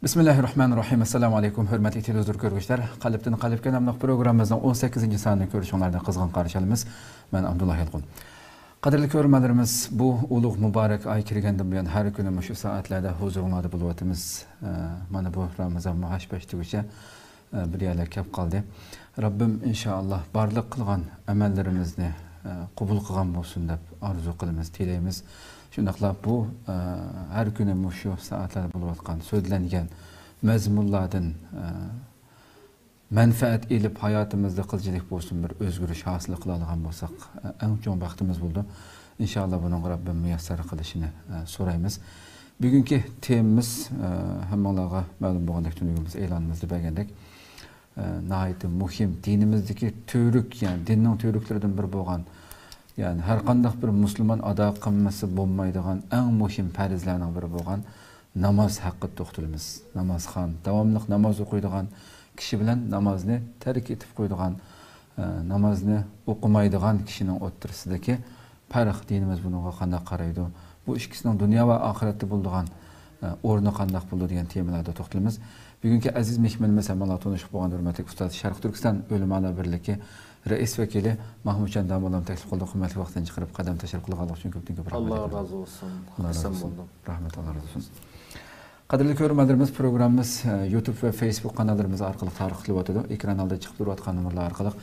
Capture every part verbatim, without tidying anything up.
بىسمىللاھىررەھمانىررەھىم. ئەسسالامۇ ئەلەيكۇم، ھۆرمەتلىك تېلېۋىزور كۆرگۈچىلەر. قەلبتىن قەلبكە ناملىق پروگراممىمىزنىڭ ئون سەككىزىنچى سانىنى كۆرۈشۈڭلارنى قىزغىن قارشى ئالىمىز. مەن ئابدۇللا يالقۇن. قەدىرلىك كۆرۈرمەنلىرىمىز، بۇ ئۇلۇغ مۇبارەك ئاي كىرگەندىن بۇيان ھەر كۈنى مۇشۇ سائەتلەردە ھۇزۇرۇڭلاردا بولۇۋاتىمىز. ئە، مانا بۇ رامىزانمۇ ھاش-پاش دېگۈچە، ئە، بىر يەرلەرگە كەپ قالدى. رەببىم ئىنشائاللا بارلىق قىلغان ئەمەللىرىمىزنى، ئە، قوبۇل قىلغان بولسۇن دەپ ئارزۇ قىلىمىز، تىلەيمىز. شۇنداقلا بۇ، ئە، ھەر كۈنى مۇشۇ سائەتلەردە بولۇۋاتقان سۆزلەنگەن مەزمۇنلاردىن، ئە، مەنپەئەت ئېلىپ، ھاياتىمىزدا قىلچىلىك بولسۇن بىر ئۆزگىرىش ھاسىل قىلالىغان بولساق، ئە، ئەڭ چوڭ بەختىمىز بولىدۇ. ئىنشائاللا بۇنىڭغا رەببىم مۇيەسسەر قىلىشىنى، ئە، سورايمىز. بۈگۈنكى تېمىمىز، ئە، ھەممىڭلارغا مەلۇم بولغاندەك، تۈنۈگۈن بىز ئېلانىمىزدا بەرگەندەك، ئە، ناھايىتى مۇھىم، دىنىمىزدىكى تۈۋرۈك، يەنى دىننىڭ تۈۋرۈكلىرىدىن بىرى بولغان، يەنى ھەر قانداق بىر مۇسۇلمان ئادا قىلمىسا بولمايدىغان ئەڭ مۇھىم پەرزلەرنىڭ بىرى بولغان ناماز ھەققىدە توختىلىمىز. نامازخان، داۋاملىق ناماز ئوقۇيدىغان كىشى بىلەن نامازنى تەرك ئېتىپ قويىدىغان، ئە، نامازنى ئوقۇمايدىغان كىشىنىڭ ئوتتۇرىسىدىكى پەرق، دىنىمىز بۇنىڭغا قانداق قارايدۇ؟ بۇ ئىككىسىنىڭ دۇنيا ۋە ئاخىرەتتە بولىدىغان، ئە، ئورنى قانداق بولىدۇ دېگەن تېمىلاردا توختىلىمىز. بۈگۈنكى ئەزىز مېھمىنىمىز ھەممىڭلار تونۇشلۇق بولغان ھۆرمەتلىك ئۇستاز، شەرقىي تۈركىستان ئۆلىمالار بىرلىكى رەئىس ۋەكىلى ماھمۇتجان داموللام تەكلىپ قىلدۇق. ھۆرمەتلىك ۋاقتىنى چىقىرىپ، قەدەم تەشرىپ قىلغانلىقى ئۈچۈن كۆپتىن كۆپ رەھمەت ئاللا ئېيتىمىز. رازى بولسۇن. ئاللا رازى ئېسەن بولسۇن. بولدۇم. رەھمەت، ئاللا رازى بولسۇن. قەدىرلىك كۆرۈرمەنلىرىمىز، پروگراممىمىز، ئە، يۇتۇب ۋە فېيسبۇك قاناللىرىمىز ئارقىلىق تارقىتىلىۋاتىدۇ. ئېكران ئالدىدا چىقىپ تۇرۇۋاتقان نومۇرلار ئارقىلىق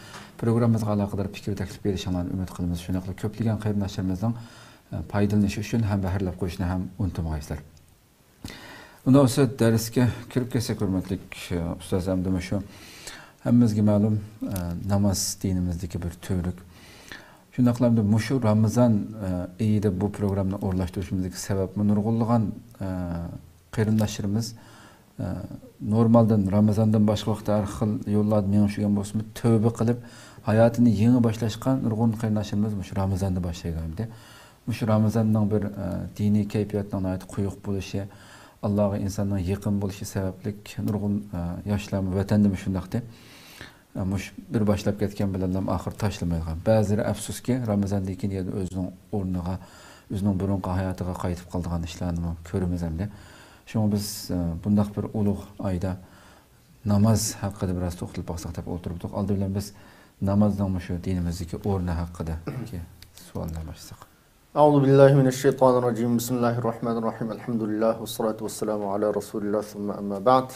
پروگراممىمىزغا ئالاقىدار پىكىر تەكلىپ بېرىشىڭلارنى ئۈمىد قىلىمىز. شۇنداقلا كۆپلىگەن قېرىنداشلىرىمىزنىڭ، ئە، پايدىلىنىشى ئۈچۈن ھەم بەھرىلەپ قويۇشنى ھەم ئۇنتۇمىغايسىلەر. ئۇنداق بولسا دەرسكە كىرىپ كەتسەك، ھۆرمەتلىك، ئە، ئۇستاز، ئەمدى مۇشۇ ھەممىمىزگە مەلۇم، ئە، ناماز دىنىمىزدىكى بىر تۈۋرۈك. شۇنداقلا ئەمدى مۇشۇ رامىزان، ئە، ئېيىدا بۇ پروگراممىنى ئورۇنلاشتۇرۇشىمىزدىكى سەۋەبمۇ نۇرغۇنلىغان، ئە، قېرىنداشلىرىمىز، ئە، نورمالدىن، رامىزاندىن باشقا ۋاقىتتا ھەر خىل يوللاردا مېڭىپ يۈرگەن بولسىمۇ، تەۋبە قىلىپ، ھاياتىنى يېڭى باشلاشقان نۇرغۇن قېرىنداشلىرىمىز مۇشۇ رامىزاندا باشلايدۇ ئەمدى. مۇشۇ رامىزاننىڭ بىر، ئە، دىنىي كەيپىياتنىڭ ناھايىتى قويۇق بولۇشى، ئاللاغا ئىنساننىڭ يېقىن بولۇشى سەۋەبلىك نۇرغۇن، ئە، ياشلارمۇ ۋەتەندىمۇ شۇنداقتى. ئە، مۇشۇ بىر باشلاپ كەتكەن بىلەنلا ئاخىرى تاشلىمايدىغان. بەزىلىرى ئەپسۇسكى، رامىزاندىن كېيىن يەنە ئۆزىنىڭ ئورنىغا، ئۆزىنىڭ بۇرۇنقى ھاياتىغا قايتىپ قالىدىغان ئىشلارنىمۇ كۆرىمىز ئەمدى. شۇڭا بىز، ئە، بۇنداق بىر ئۇلۇغ ئايدا ناماز ھەققىدە بىراز توختىلىپ باقساق دەپ ئولتۇرۇپتۇق. ئالدى بىلەن بىز نامازنىڭ مۇشۇ دىنىمىزدىكى ئورنى ھەققىدىكى سوئالدىن باشلىساق. أعوذ بالله من الشيطان الرجيم. بسم الله الرحمن الرحيم. الحمد لله والصلاة والسلام على رسول الله ثم أما بعد.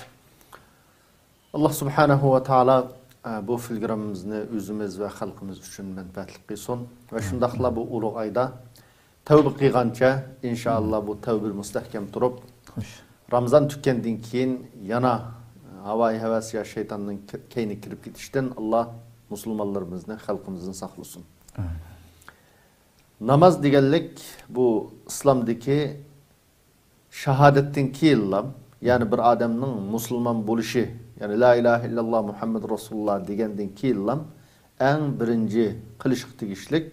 ئاللا سۇبھانەھۇ ۋە تائالا، ئە، بۇ پروگراممىمىزنى ئۆزىمىز ۋە خەلقىمىز ئۈچۈن مەنپەئەتلىك قىلسۇن. ۋە شۇنداقلا بۇ ئۇلۇغ ئايدا تەۋبە قىلغانچە، ئىنشائاللا، بۇ تەۋبىنى مۇستەھكەم تۇرۇپ، خوش. رامىزان تۈگىگەندىن كېيىن يەنە ھاۋايى ھەۋەس يا شەيتاننىڭ كەينىگە كىرىپ كېتىشتىن ئاللا مۇسۇلمانلىرىمىزنى، خەلقىمىزنى ساقلىسۇن. ئامىن. ناماز دېگەنلىك بۇ ئىسلامدىكى شاھادەتتىن كېيىنلا، يەنى بىر ئادەمنىڭ مۇسۇلمان بولۇشى، يەنى لا ئىلاھە ئىللاللا مۇھەممەد رەسۇلۇللا دېگەندىن كېيىنلا ئەڭ بىرىنچى قىلىشقا تېگىشلىك،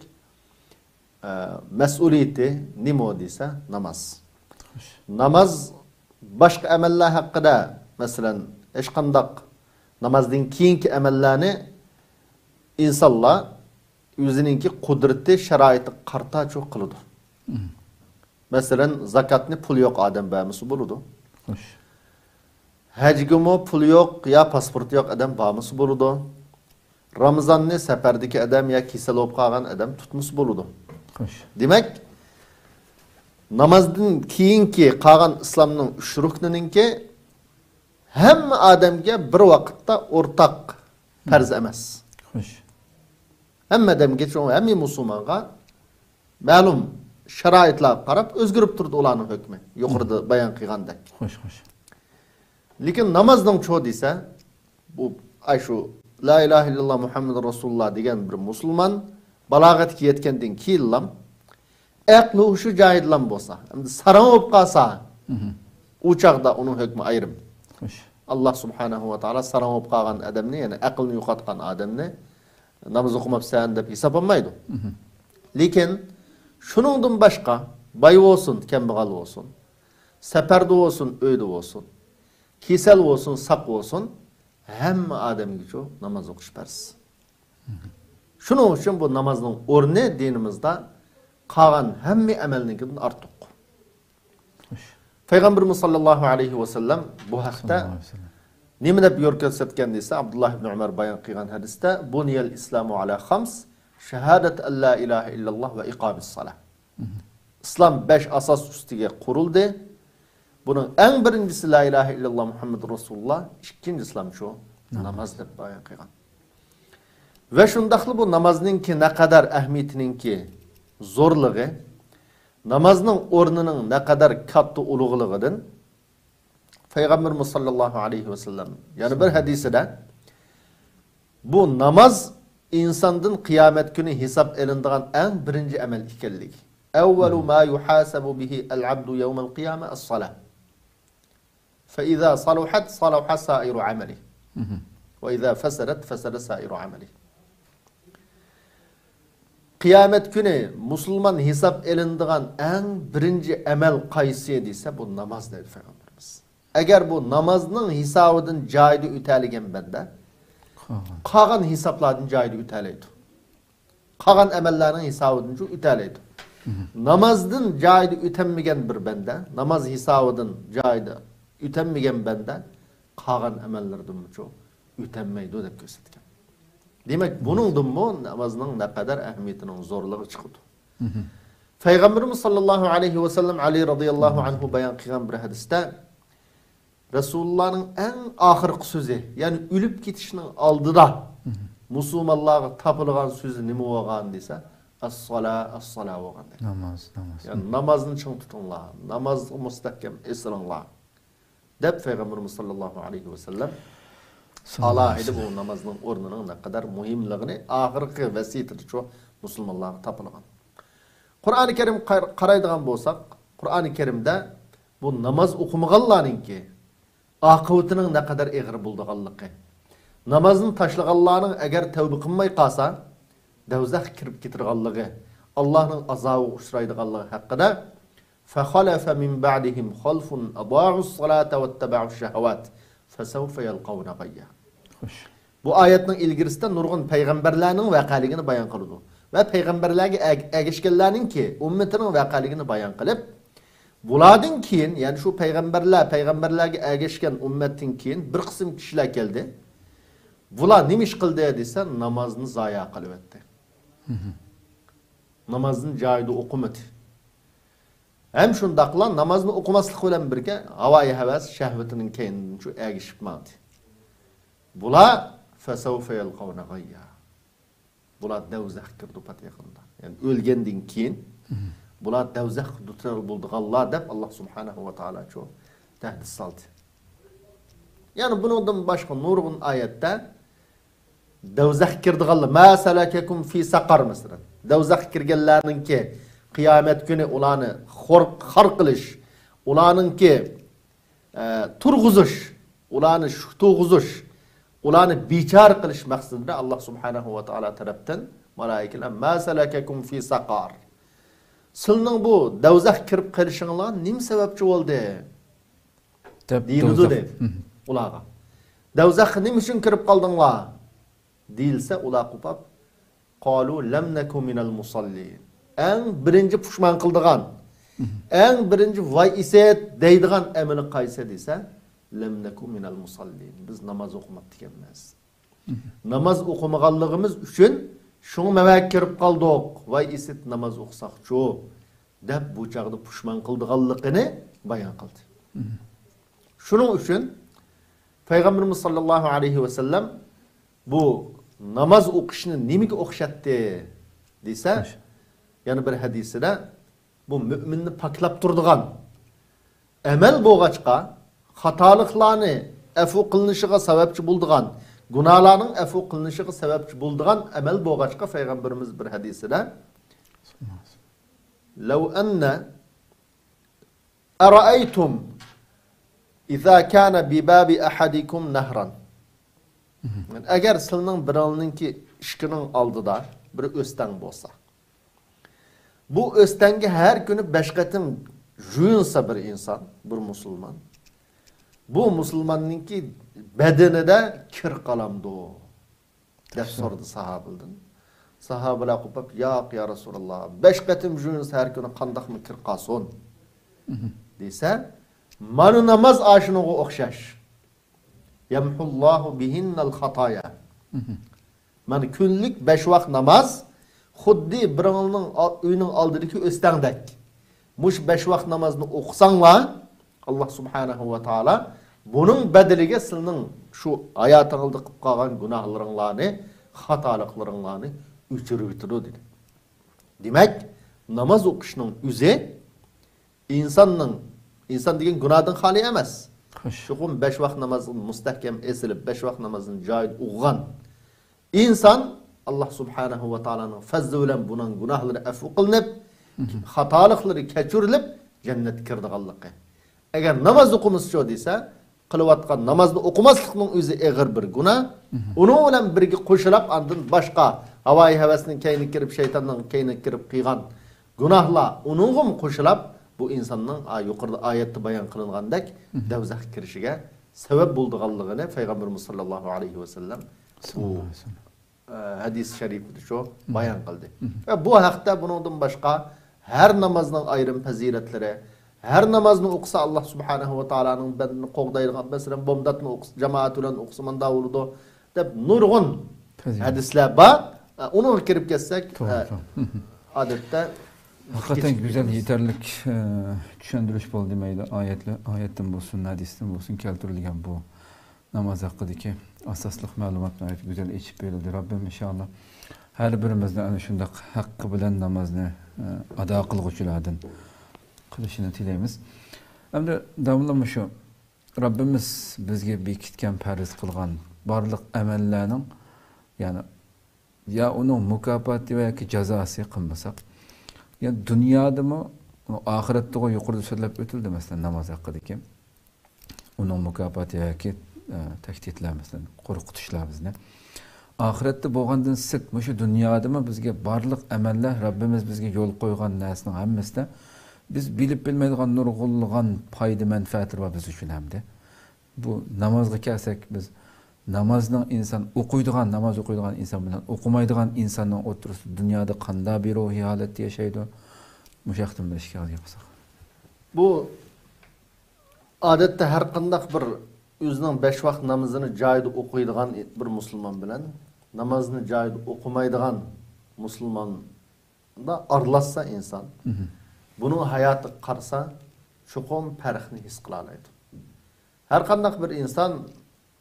ئە، مەسئۇلىيىتى نېمە دېسە، ناماز. خوش. ناماز باشقا ئەمەللەر ھەققىدە، مەسىلەن، ھېچقانداق نامازدىن كېيىنكى ئەمەللەرنى ئىنسانلار ئۆزىنىڭكى قۇدرىتى، شارائىتىغا قارىتاچۇ قىلىدۇ. مم. مەسىلەن، زاكاتنى پۇلى يوق ئادەم بەرمىسە بولىدۇ. خوش. ھەجگىمۇ پۇلى يوق يا پاسپورتى يوق ئادەم بارمىسا بولىدۇ. رامىزاننى سەپەردىكى ئادەم يا كېسەل بولۇپ قالغان ئادەم تۇتمىسا بولىدۇ. خوش. دېمەك، نامازدىن كېيىنكى قالغان ئىسلامنىڭ ئۈچ رۇكنىنىڭكى ھەممە ئادەمگە بىر ۋاقىتتا ئورتاق پەرز ئەمەس. خوش. ھەممە ئادەمگە، ھەممە مۇسۇلمانغا مەلۇم شارائىتلارغا قاراپ ئۆزگىرىپ تۇرىدۇ ئۇلارنىڭ ھۆكمى. يۇقىرىدا بايان قىلغاندەك. خوش، خوش. لېكىن نامازنىڭچۇ دېسە، بۇ، ئاي، شۇ لا ئىلاھە ئىللاللا مۇھەممەدۇر رەسۇلۇللا دېگەن بىر مۇسۇلمان بالاغەتكە يەتكەندىن كېيىنلا ئەقلى ھوشى جايىدىلا بولسا، ئەمدى ساراڭ بولۇپ قالسا، مم. ئۇ چاغدا ئۇنىڭ ھۆكمى ئايرىم. خوش. ئاللا سۇبھانەھۇ ۋە تائالا ساراڭ بولۇپ قالغان ئادەمنى، يەنى ئەقلىنى يوقاتقان ئادەمنى ناماز ئوقۇماپسەن دەپ ھېسابلىمايدۇ. مم. لېكىن شۇنىڭدىن باشقا، باي بولسۇن، كەمبەغەل بولسۇن، سەپەردە بولسۇن، ئۆيدە بولسۇن، كېسەل بولسۇن، ساق بولسۇن، ھەممە ئادەمگىچۇ ناماز ئوقۇش پەرز. شۇنىڭ ئۈچۈن بۇ نامازنىڭ ئورنى دىنىمىزدا قالغان ھەممە ئەمەلنىڭكىدىن ئارتۇق. خوش. پەيغەمبىرىمىز ساللاللاھۇ ئەلەيھى ۋەسەللەم بۇ ھەقتە نېمە دەپ يول كۆرسەتكەن دېسە، ئابدۇللا ئىبن ئۆمەر بايان قىلغان ھەدىستە، بۇنىيەل ئىسلامۇ ئەلا خامس، شاھادەت ئەن لا ئىلاھە ئىللاللاھ ۋە ئىقامىس سالا. ئىسلام بەش ئاساس ئۈستىگە قۇرۇلدى. بۇنىڭ ئەڭ بىرىنچىسى لا ئىلاھە ئىللاللاھ مۇھەممەدۇر رەسۇلۇللاھ، ئىككىنچىسى ئىسلام شۇ، ناماز دەپ بايان قىلغان. ۋە شۇنداقلا بۇ نامازنىڭكى نەقەدەر ئەھمىيىتىنىڭكى زورلۇقى، نامازنىڭ ئورنىنىڭ نەقەدەر كاتتا ئۇلۇغلۇقىدىن پەيغەمبىرىمىز ساللاللاھۇ ئەلەيھى ۋەسەللەم يەنە بىر ھەدىسىدە، بۇ ناماز ئىنساندىن قىيامەت كۈنى ھېساب ئېلىنىدىغان ئەڭ بىرىنچى ئەمەل ئىكەنلىكى. أول ما يحاسب به العبد يوم القيامة الصلاة. فإذا صلحت صلح سائر عمله. وإذا فسدت فسد سائر عمله. قىيامەت كۈنى مۇسۇلمان ھېساب ئېلىنىدىغان ئەڭ بىرىنچى ئەمەل قايسى دېسە، بۇ ناماز دەيدۇ پەيغەمبىرىمىز. ئەگەر بۇ نامازنىڭ ھېسابىدىن جايىدا ئۆتەلىگەن بەندە، قالغان ھېسابلاردىن جايىدا ئۆتەلەيدۇ. قالغان ئەمەللەرنىڭ ھېسابىدىنچۇ ئۆتەلەيدۇ. نامازدىن جايىدا ئۆتەلمىگەن بىر بەندە، ناماز ھېسابىدىن جايىدا ئۆتەلمىگەن بەندە قالغان ئەمەللىرىدىنمۇچۇ ئۆتەلمەيدۇ دەپ كۆرسەتكەن. دېمەك، بۇنىڭدىنمۇ نامازنىڭ نەقەدەر ئەھمىيىتىنىڭ زورلۇقى چىقىدۇ. پەيغەمبىرىمىز ساللاللاھۇ ئەلەيھى ۋەسەللەم، ئەلى رەزىياللاھۇ ئەنھۇ بايان قىلغان بىر ھەدىستە، رەسۇلۇللانىڭ ئەڭ ئاخىرقى سۆزى، يەنى ئۆلۈپ كېتىشنىڭ ئالدىدا مۇسۇلمانلارغا تاپىلغان سۆزى نېمە بولغان دېسە، ئەسسالا، ئەسسالا بولغان دەيدۇ. ناماز، ناماز. يەنى نامازنى چىڭ تۇتۇڭلار، نامازغا مۇستەھكەم ئېسىلىڭلار، دەپ پەيغەمبىرىمىز ساللاللاھۇ ئەلەيھى ۋەسەللەم ئالاھىدە بۇ نامازنىڭ ئورنىنىڭ نەقەدەر مۇھىملىقىنى ئاخىرقى ۋەسىيىتىدىچۇ مۇسۇلمانلارغا تاپىلغان. قۇرئانى كەرىم قار-، قارايدىغان بولساق، قۇرئانى كەرىمدە بۇ ناماز ئوقۇمىغانلارنىڭكى ئاقىۋىتىنىڭ نەقەدەر ئېغىر بولىدىغانلىقى، نامازنى تاشلىغانلارنىڭ ئەگەر تەۋبە قىلماي قالسا، دوزاخقا كىرىپ كېتىدىغانلىقى، ئاللاھنىڭ ئازابىغا ئۇچرايدىغانلىقى ھەققىدە، فخلف من بعدهم خلف أضاعوا الصلاة واتبعوا الشهوات فسوف يلقون غيا. خوش. بۇ ئايەتنىڭ ئىلگىرىسىدە نۇرغۇن پەيغەمبەرلەرنىڭ ۋەقەلىكىنى بايان قىلىدۇ. ۋە پەيغەمبەرلەرگە ئەگ-، ئەگەشكەنلەرنىڭكى ئۈممىتىنىڭ ۋەقەلىكىنى بايان قىلىپ، بۇلاردىن كېيىن، يەنى شۇ پەيغەمبەرلەر، پەيغەمبەرلەرگە ئەگەشكەن ئۈممەتتىن كېيىن بىر قىسىم كىشىلەر كەلدى. بۇلار نېمە ئىش قىلدى دېسە، نامازنى زايا قىلىۋەتتى. نامازنى جايىدا ئوقۇمىدى. ھەم شۇنداقلا نامازنى ئوقۇماسلىق بىلەن بىرگە ھاۋايى ھەۋەس، شەھۋىتىنىڭ كەينىدىن شۇ ئەگىشىپ ماڭدى. بۇلار فەسەۋفە يەلقەۋنە غەييا. بۇلار دەۋزەخكە كىرىدۇ پات يېقىندا. يەنى ئۆلگەندىن كېيىن بۇلار دەۋزەخكە دۇچار بولىدىغانلار دەپ ئاللا سۇبھانەھۇ ۋە تائالا شۇ تەھدىت سالدى. يەنى بۇنىڭدىن باشقا نۇرغۇن ئايەتتە دەۋزەخكە كىرىدىغانلار، ما سەلەكەكۇم فى سەقەر، مەسىلەن. دەۋزەخكە كىرگەنلەرنىڭكى قىيامەت كۈنى ئۇلارنى خور-، خار قىلىش، ئۇلارنىڭكى، ئە، تۇرغۇزۇش، ئۇلارنى شۇ تۇرغۇزۇش، ئۇلارنى بىچارە قىلىش مەقسىتىدە ئاللا سۇبھانەھۇ ۋە تائالا تەرەپتىن مالائىكىلەر، ما سەلەكەكۇم فى سەقەر. سىلىنىڭ بۇ دەۋزەخكە كىرىپ قېلىشىڭلار نېمە سەۋەبچى بولدى؟ دەپ دېيىلىدۇ دەۋزەخ. دەيدۇ ئۇلارغا. دەۋزەخكە نېمە ئۈچۈن كىرىپ قالدىڭلار؟ دېيىلسە، ئۇلار قوپاپ، قالۇ لەم نەكۇ مىنەل مۇسەللىن. ئەڭ بىرىنچى پۇشمان قىلىدىغان، ئەڭ بىرىنچى ۋاي ئىسىت دەيدىغان ئەمىلى قايسى دېسە، لەم نەكۇ مىنەل مۇسەللىن. بىز ناماز ئوقۇماپتۇق ئەمەس. ناماز ئوقۇمىغانلىقىمىز ئۈچۈن شۇڭا مەۋەگە كىرىپ قالدۇق. ۋاي ئىسىت ناماز ئوقۇساقچۇ؟ دەپ بۇ چاغدا پۇشمان قىلىدىغانلىقىنى بايان قىلدى. شۇنىڭ ئۈچۈن پەيغەمبىرىمىز ساللاللاھۇ ئەلەيھى ۋەسەللەم بۇ ناماز ئوقۇشنى نېمىگە ئوخشاتتى دېسە، يەنە بىر ھەدىسىدە بۇ مۆمىننى پاكلاپ تۇرىدىغان ئەمەل بولغاچقا، خاتالىقلارنى ئەپۇ قىلىنىشىغا سەۋەبچى بولىدىغان، گۇناھلارنىڭ ئەپۇ قىلىنىشىغا سەۋەبچى بولىدىغان ئەمەل بولغاچقا، پەيغەمبىرىمىز بىر ھەدىسىدە، لو أن أرأيتم إذا كان بباب أحدكم نهرا. ئەگەر سىلىنىڭ بىرىڭلارنىڭكى ئىشىكىنىڭ ئالدىدا بىر ئۆستەڭ بولسا، بۇ ئۆستەڭگە ھەر كۈنى بەش قېتىم جۇيۇنسا بىر ئىنسان، بىر مۇسۇلمان، بۇ مۇسۇلماننىڭكى بەدىنىدە كىر قالامدۇ؟ دەپ سورىدى ساھابىلەردىن. ساھابىلەر قوپاپ، ياق، يا رەسۇلاللا، بەش قېتىم جۇيۇنسا ھەر كۈنى قانداقمۇ كىر قالسۇن؟ دېسە، مانا ناماز ئاشۇنىڭغا ئوخشاش. يمحو الله بهن الخطايا. مانا كۈنلۈك بەش ۋاق ناماز خۇددى بىرىڭلارنىڭ ئا-، ئۆيىنىڭ ئالدىدىكى ئۆستەڭدەك. مۇشۇ بەش ۋاق نامازنى ئوقۇساڭلار، ئاللا سۇبھانەھۇ ۋە تائالا بۇنىڭ بەدىلىگە سىلىنىڭ شۇ ھاياتىڭلاردا قىلىپ قالغان گۇناھلىرىڭلارنى، خاتالىقلىرىڭلارنى ئۆچۈرۈۋېتىدۇ، دېدى. دېمەك، ناماز ئوقۇشنىڭ ئۆزى ئىنساننىڭ، ئىنسان دېگەن گۇناھدىن خالىي ئەمەس. خوش. چوقۇم بەش ۋاق نامازغا مۇستەھكەم ئېسىلىپ، بەش ۋاق نامازنى جايىدا ئوقۇغان ئىنسان، ئاللا سۇبھانەھۇ ۋە تائالانىڭ پەزلى بىلەن بۇنىڭ گۇناھلىرى ئەپۇ قىلىنىپ، خاتالىقلىرى كەچۈرۈلۈپ، جەننەتكە كىرىدىغانلىقى. ئەگەر ناماز ئوقۇمىسىچۇ دېسە، قىلىۋاتقان نامازنى ئوقۇماسلىقنىڭ ئۆزى ئېغىر بىر گۇناھ. ئۇنىڭ بىلەن بىرگە قوشۇلاپ، ئاندىن باشقا ھاۋايى ھەۋەسنىڭ كەينىگە كىرىپ، شەيتاننىڭ كەينىگە كىرىپ قىلغان گۇناھلار، ئۇنىڭغىمۇ قوشۇلاپ، بۇ ئىنساننىڭ، ئا، يۇقىرىدا ئايەتتە بايان قىلىنغاندەك، دوزاخقا كىرىشىگە سەۋەب بولىدىغانلىقىنى پەيغەمبىرىمىز ساللاللاھۇ ئەلەيھى ۋەسەللەم بۇ، ئە، ھەدىس شەرىپىدە شۇ بايان قىلدى. ۋە بۇ ھەقتە بۇنىڭدىن باشقا ھەر نامازنىڭ ئايرىم پەزىلەتلىرى، ھەر نامازنى ئوقۇسا، ئاللا سۇبھانەھۇ ۋە تائالانىڭ بەندىنى قوغدايدىغان، مەسىلەن، بامداتنى ئوقۇسا، جامائەت بىلەن ئوقۇسا، مۇنداق بولىدۇ، دەپ نۇرغۇن ھەدىسلەر بار. ئۇنىڭغا كىرىپ كەتسەك، توغرا، ئە، توغرا. ئادەتتە ھەقىقەتەن گۈزەل، يېتەرلىك، ئە، چۈشەندۈرۈش بولدى. مەيلى ئايەتلە-، ئايەتتىن بولسۇن، ھەدىستىن بولسۇن كەلتۈرۈلگەن بۇ ناماز ھەققىدىكى ئاساسلىق مەلۇمات ناھايىتى گۈزەل ئېچىپ بېرىلدى. رەببىم ئىنشائاللا ھەر بىرىمىزنى ئەنە شۇنداق ھەققى بىلەن نامازنى، ئە، ئادا قىلغۇچىلاردىن قىلىشىنى تىلەيمىز. ئەمدى داۋاملىق مۇشۇ رەببىمىز بىزگە بېكىتكەن، پەرز قىلغان بارلىق ئەمەللەرنىڭ، يەنى يا ئۇنىڭ مۇكاپاتى ۋە ياكى جازاسى قىلمىساق، يا دۇنيادىمۇ، ئاخىرەتتىغۇ يۇقىرىدا سۆزلەپ ئۆتۈلدى، مەسىلەن، ناماز ھەققىدىكى ئۇنىڭ مۇكاپاتى ياكى، ئە، تەھدىتلەر، مەسىلەن، قورقۇتۇشلار بىزنى. ئاخىرەتتە بولغاندىن سىرت، مۇشۇ دۇنيادىمۇ بىزگە بارلىق ئەمەللەر، رەببىمىز بىزگە يول قويغان نەرسىنىڭ ھەممىسىدە بىز بىلىپ بىلمەيدىغان نۇرغۇنلىغان پايدا، مەنپەئەتلىرى بار بىز ئۈچۈن ھەمدە. بۇ نامازغا كەلسەك، بىز نامازنىڭ ئىنسان ئوقۇيدىغان، ناماز ئوقۇيدىغان ئىنسان بىلەن ئوقۇمايدىغان ئىنساننىڭ ئوتتۇرىسىدا دۇنيادا قانداق بىر روھىي ھالەتتە ياشايدۇ؟ مۇشۇ ھەقتىن بىر ئىككى ئاغىز گەپ قىلساق. بۇ ئادەتتە ھەر قانداق بىر ئۆزىنىڭ بەش ۋاق نامىزىنى جايىدا ئوقۇيدىغان بىر مۇسۇلمان بىلەن نامازنى جايىدا ئوقۇمايدىغان مۇسۇلماندا ئارىلاشسا ئىنسان، بۇنىڭ ھاياتىغا قارىسا، چوقۇم پەرقنى ھېس قىلالايدۇ. ھەر قانداق بىر ئىنسان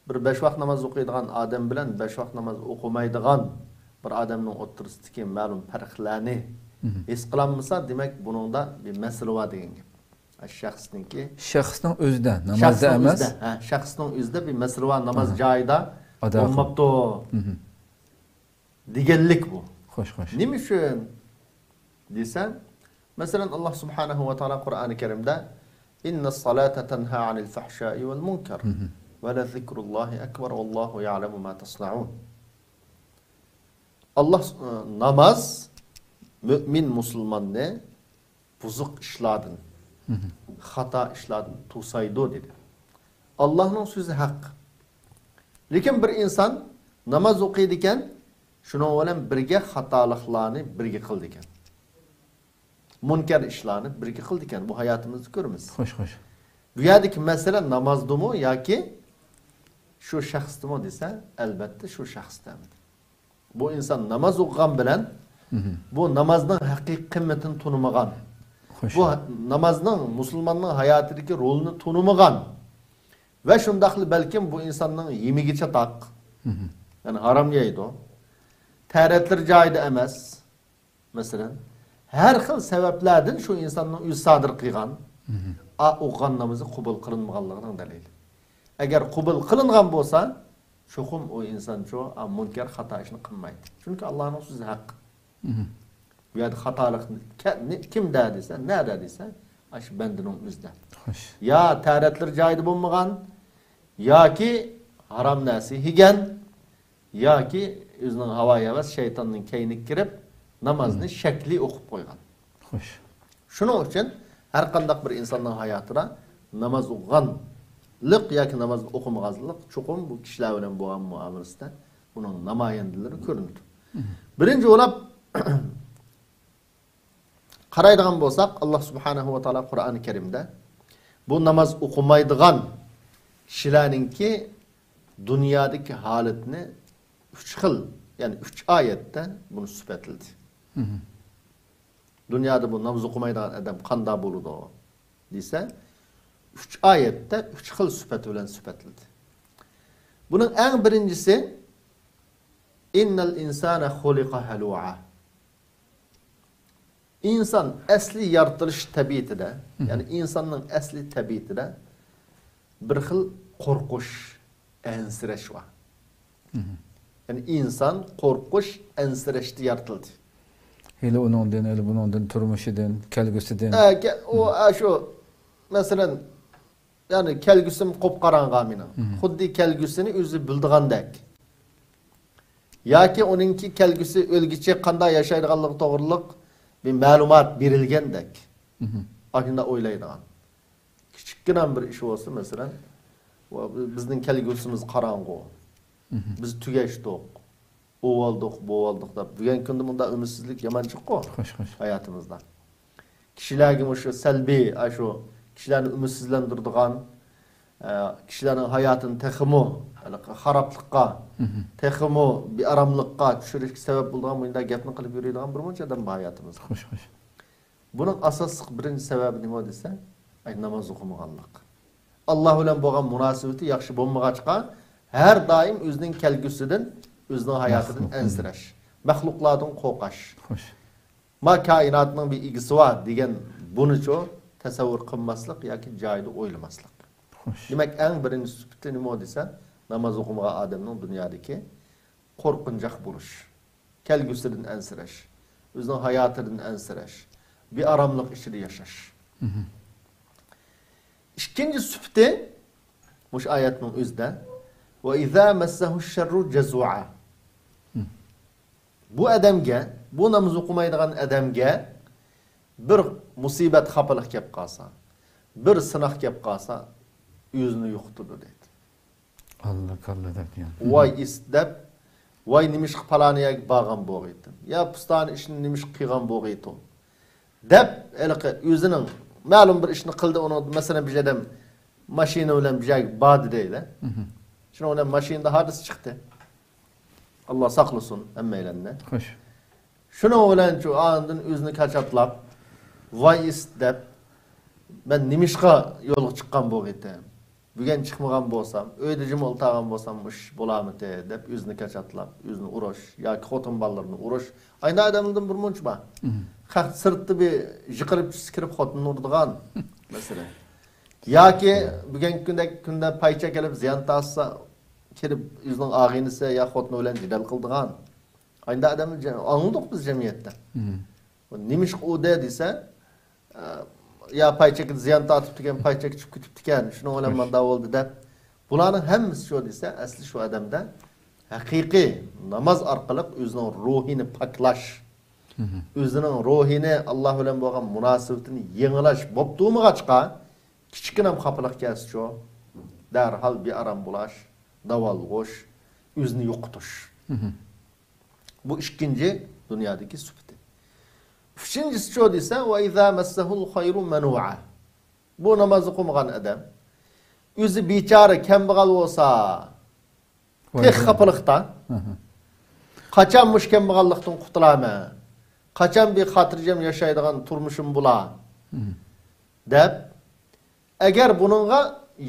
بىر بەش ۋاق ناماز ئوقۇيدىغان ئادەم بىلەن بەش ۋاق ناماز ئوقۇمايدىغان بىر ئادەمنىڭ ئوتتۇرىسىدىكى مەلۇم پەرقلەرنى ھېس قىلالمىسا، دېمەك، بۇنىڭدا بىر مەسىلە بار دېگەن گەپ. شەخسنىڭكى، شەخسنىڭ ئۆزىدە، نامازدا ئەمەس. ھە، شەخسنىڭ ئۆزىدە بىر مەسىلە بار، ناماز جايىدا بولماپتۇ دېگەنلىك بۇ. خوش، خوش. نېمە ئۈچۈن دېسە، مەسىلەن، ئاللا سۇبھانەھۇ ۋە تائالا قۇرئانى كەرىمدە، إن الصلاة تنهى عن الفحشاء والمنكر ولذكر الله أكبر والله يعلم ما تصنعون. ئاللا، ئى، ناماز مۆمىن مۇسۇلماننى بۇزۇق ئىشلاردىن، خاتا ئىشلاردىن توسايدۇ، دېدى. ئاللانىڭ سۆزى ھەق. لېكىن بىر ئىنسان ناماز ئوقۇيدىكەن، شۇنىڭ بىلەن بىرگە خاتالىقلارنى بىرگە قىلىدىكەن. مۇنكەر ئىشلارنى بىرگە قىلىدىكەن. بۇ ھاياتىمىزدا كۆرىمىز. خوش، خوش. بۇ يەردىكى مەسىلە نامازدىمۇ ياكى شۇ شەخستىمۇ دېسە، ئەلبەتتە شۇ شەخستە. بۇ ئىنسان ناماز ئوقۇغان بىلەن بۇ نامازنىڭ ھەقىقىي قىممىتىنى تونۇمىغان، بۇ نامازنىڭ مۇسۇلماننىڭ ھاياتىدىكى رولىنى تونۇمىغان ۋە شۇنداقلا بەلكىم بۇ ئىنساننىڭ يېمىكى چاتاق، يەنى ھارام يەيدۇ، تەرەتلىرى جايىدا ئەمەس، مەسىلەن، ھەر خىل سەۋەبلەردىن شۇ ئىنساننىڭ ئۆزى سادىر قىلغان، ئا، ئوقۇغان نامىزى قوبۇل قىلىنمىغانلىقىنىڭ دەلىلى. ئەگەر قوبۇل قىلىنغان بولسا، چوقۇم ئۇ ئىنسانچۇ، ئا، مۇنكەر خاتا ئىشنى قىلمايدۇ. چۈنكى ئاللانىڭ سۆزى ھەق. بۇ يەردە خاتالىق كە-، نى-، كىمدە دېسە، نەدە دېسە، ئاشۇ بەندىنىڭ ئۆزىدە. خوش. يا تەرەتلىرى جايىدا بولمىغان، ياكى ھارام نەرسە يېگەن، ياكى ئۆزىنىڭ ھاۋا-ھەۋەس شەيتاننىڭ كەينىگە كىرىپ، نامازنى شەكلىي ئوقۇپ قويغان. خوش. شۇنىڭ ئۈچۈن ھەر قانداق بىر ئىنساننىڭ ھاياتىدا ناماز ئوقۇغانلىق ياكى ناماز ئوقۇمىغانلىق چوقۇم بۇ كىشىلەر بىلەن بولغان مۇئامىلىسىدە بۇنىڭ نامايەندىلىرى كۆرۈنىدۇ. بىرىنچى بولۇپ، قارايدىغان بولساق، ئاللا سۇبھانەھۇ ۋە تائالا قۇرئانى كەرىمدە، بۇ ناماز ئوقۇمايدىغان كىشىلەرنىڭكى دۇنيادىكى ھالىتىنى ئۈچ خىل، يەنى ئۈچ ئايەتتە بۇنى سۈپەتلىدى. دۇنيادا بۇ ناماز ئوقۇمايدىغان ئادەم قانداق بولىدۇ دېسە، ئۈچ ئايەتتە ئۈچ خىل سۈپەت بىلەن سۈپەتلىدى. بۇنىڭ ئەڭ بىرىنچىسى، «إن الإنسان خلق هلوعا». ئىنسان ئەسلى يارىتىلىش تەبىئىتىدە، يەنى ئىنساننىڭ ئەسلى تەبىئىتىدە بىر خىل قورقۇش، ئەنسىرەش بار. يەنى ئىنسان قورقۇش، ئەنسىرەشتە يارىتىلدى. ھېلى ئۇنىڭدىن، ھېلى بۇنىڭدىن، تۇرمۇشىدىن، كەلگۈسىدىن. ئە، كە-، ئۇ، ئە، شۇ، مەسىلەن، يەنى كەلگۈسىم قوپقاراڭغۇ مېنىڭ. خۇددى كەلگۈسىنى ئۆزى بىلىدىغاندەك. ياكى ئۇنىڭكى كەلگۈسى، ئۆلگۈچە قانداق ياشايدىغانلىقى توغرىلىق بىر مەلۇمات بېرىلگەندەك. ئاشۇنداق ئويلايدىغان. كىچىككىنە بىر ئىش بولسا، مەسىلەن، ۋە بىزنىڭ كەلگۈسىمىز قاراڭغۇ. بىز تۈگەشتۇق. ئۇۋالدۇق، بۇۋالدۇق دەپ. بۈگۈنكى كۈندە مۇنداق ئۈمىدسىزلىك يامان جىققۇ. خوش، خوش. ھاياتىمىزدا. كىشىلەرگە مۇشۇ سەلبىي، ئاشۇ كىشىلەرنى ئۈمىدسىزلەندۈرىدىغان، ئە، كىشىلەرنىڭ ھاياتىنى تېخىمۇ ھېلىقى خارابلىققا، تېخىمۇ بىئاراملىققا چۈشۈرۈشكە سەۋەب بولىدىغان مۇنداق گەپنى قىلىپ يۈرىدىغان بىر مۇنچە ئادەم بار ھاياتىمىزدا. خوش، خوش. بۇنىڭ ئاساسلىق بىرىنچى سەۋەبى نېمە دېسە، ئاي، ناماز ئوقۇمىغانلىق. ئاللا بىلەن بولغان مۇناسىۋىتى ياخشى بولمىغاچقا، ھەر دائىم ئۆزىنىڭ كەلگۈسىدىن، ئۆزىنىڭ ھاياتىدىن ئەنسىرەش، مەخلۇقلاردىن قورقاش. خوش. ما كائىناتنىڭ بىر ئىگىسى بار دېگەن بۇنىچۇ تەسەۋۋۇر قىلماسلىق ياكى جايىدا ئويلىماسلىق. خوش. دېمەك، ئەڭ بىرىنچى سۈپىتى نېمە دېسە، ناماز ئوقۇمىغان ئادەمنىڭ دۇنيادىكى قورقۇنچاق بولۇش، كەلگۈسىدىن ئەنسىرەش، ئۆزىنىڭ ھاياتىدىن ئەنسىرەش، بىئاراملىق ئىچىدە ياشاش. ئىككىنچى سۈپىتى مۇشۇ ئايەتنىڭ ئۆزىدە، «وإذا مسه الشر جزوعا». بۇ ئادەمگە، بۇ ناماز ئوقۇمايدىغان ئادەمگە بىر مۇسىبەت، خاپىلىق كەپ قالسا، بىر سىناق كەپ قالسا، ئۆزىنى يوقىتىدۇ دەيدۇ. ئاللا كاللا دەپ يەنە. ۋاي ئىس دەپ، ۋاي نېمىشقا پالانى يەرگە بارغان بولغىيتىم؟ يا پۇستانى ئىشنى نېمىشقا قىلغان بولغىيتىم؟ دەپ، ھېلىقى ئۆزىنىڭ مەلۇم بىر ئىشنى قىلدى، ئۇنىڭ، مەسىلەن، بىر ئادەم ماشىنا بىلەن بىر يەرگە باردى دەيلى. شۇنىڭ بىلەن ماشىنىدا ھادىسە چىقتى. ئاللا ساقلىسۇن ھەممەيلەننى. خوش. شۇنىڭ بىلەن شۇ ئاندىن ئۆزىنى كاچاتلاپ، ۋاي ئىس دەپ، مەن نېمىشقا يولغا چىققان بولغىيتىم؟ بۈگۈن چىقمىغان بولسام، ئۆيدە جىم ئولتۇرغان بولسام، مۇشۇ ئىش بولارمىتى دەپ ئۆزىنى كاچاتلاپ، ئۆزىنى ئۇرۇش ياكى خوتۇن بالىلىرىنى ئۇرۇش. ئاينا ئادەملەردىن بىر مۇنچە بار. خەق سىرتتا بىر يىقىلىپ چۈشسە كىرىپ خوتۇننى ئۇرىدىغان مەسىلەن. ياكى بۈگۈنكى كۈندەك كۈندە پايچەك ئېلىپ زىيان تارتسا، كىرىپ ئۆزىنىڭ ئاغىنىسى يا خوتۇنى بىلەن جېدەل قىلىدىغان. ئاينا ئادەمنى جە-، ئاڭلىدۇق بىز جەمئىيەتتە. نېمىشقا ئۇردى دېسە، ئە، يا پايچەككە زىيان تارتىپتىكەن، پايچەك چۈشۈپ كېتىپتىكەن، شۇنىڭ بىلەن مانداق بولدى دەپ. بۇلارنىڭ ھەممىسى شۇ دېسە، ئەسلى شۇ ئادەمدە ھەقىقىي ناماز ئارقىلىق ئۆزىنىڭ روھىنى پاكلاش، ئۆزىنىڭ روھىنى، ئاللا بىلەن بولغان مۇناسىۋىتىنى يېڭىلاش بولۇپ تۇرمىغاچقا، كىچىككىنە خاپىلىق كەلسىچۇ، دەرھال بىئارام بولاش، داۋالغۇش، ئۆزىنى يوقىتىش. بۇ ئىككىنچى دۇنيادىكى سۈپىتى. ئۈچىنچىسىچۇ دېسە، «وإذا مسه الخير منوعا». بۇ ناماز ئوقۇمىغان ئادەم ئۆزى بىچارە، كەمبەغەل بولسا، تېخى خاپىلىقتا. قاچان مۇشۇ كەمبەغەللىكتىن قۇتۇلامەن؟ قاچان بىر خاتىرجەم ياشايدىغان تۇرمۇشۇم بولا؟ دەپ، ئەگەر بۇنىڭغا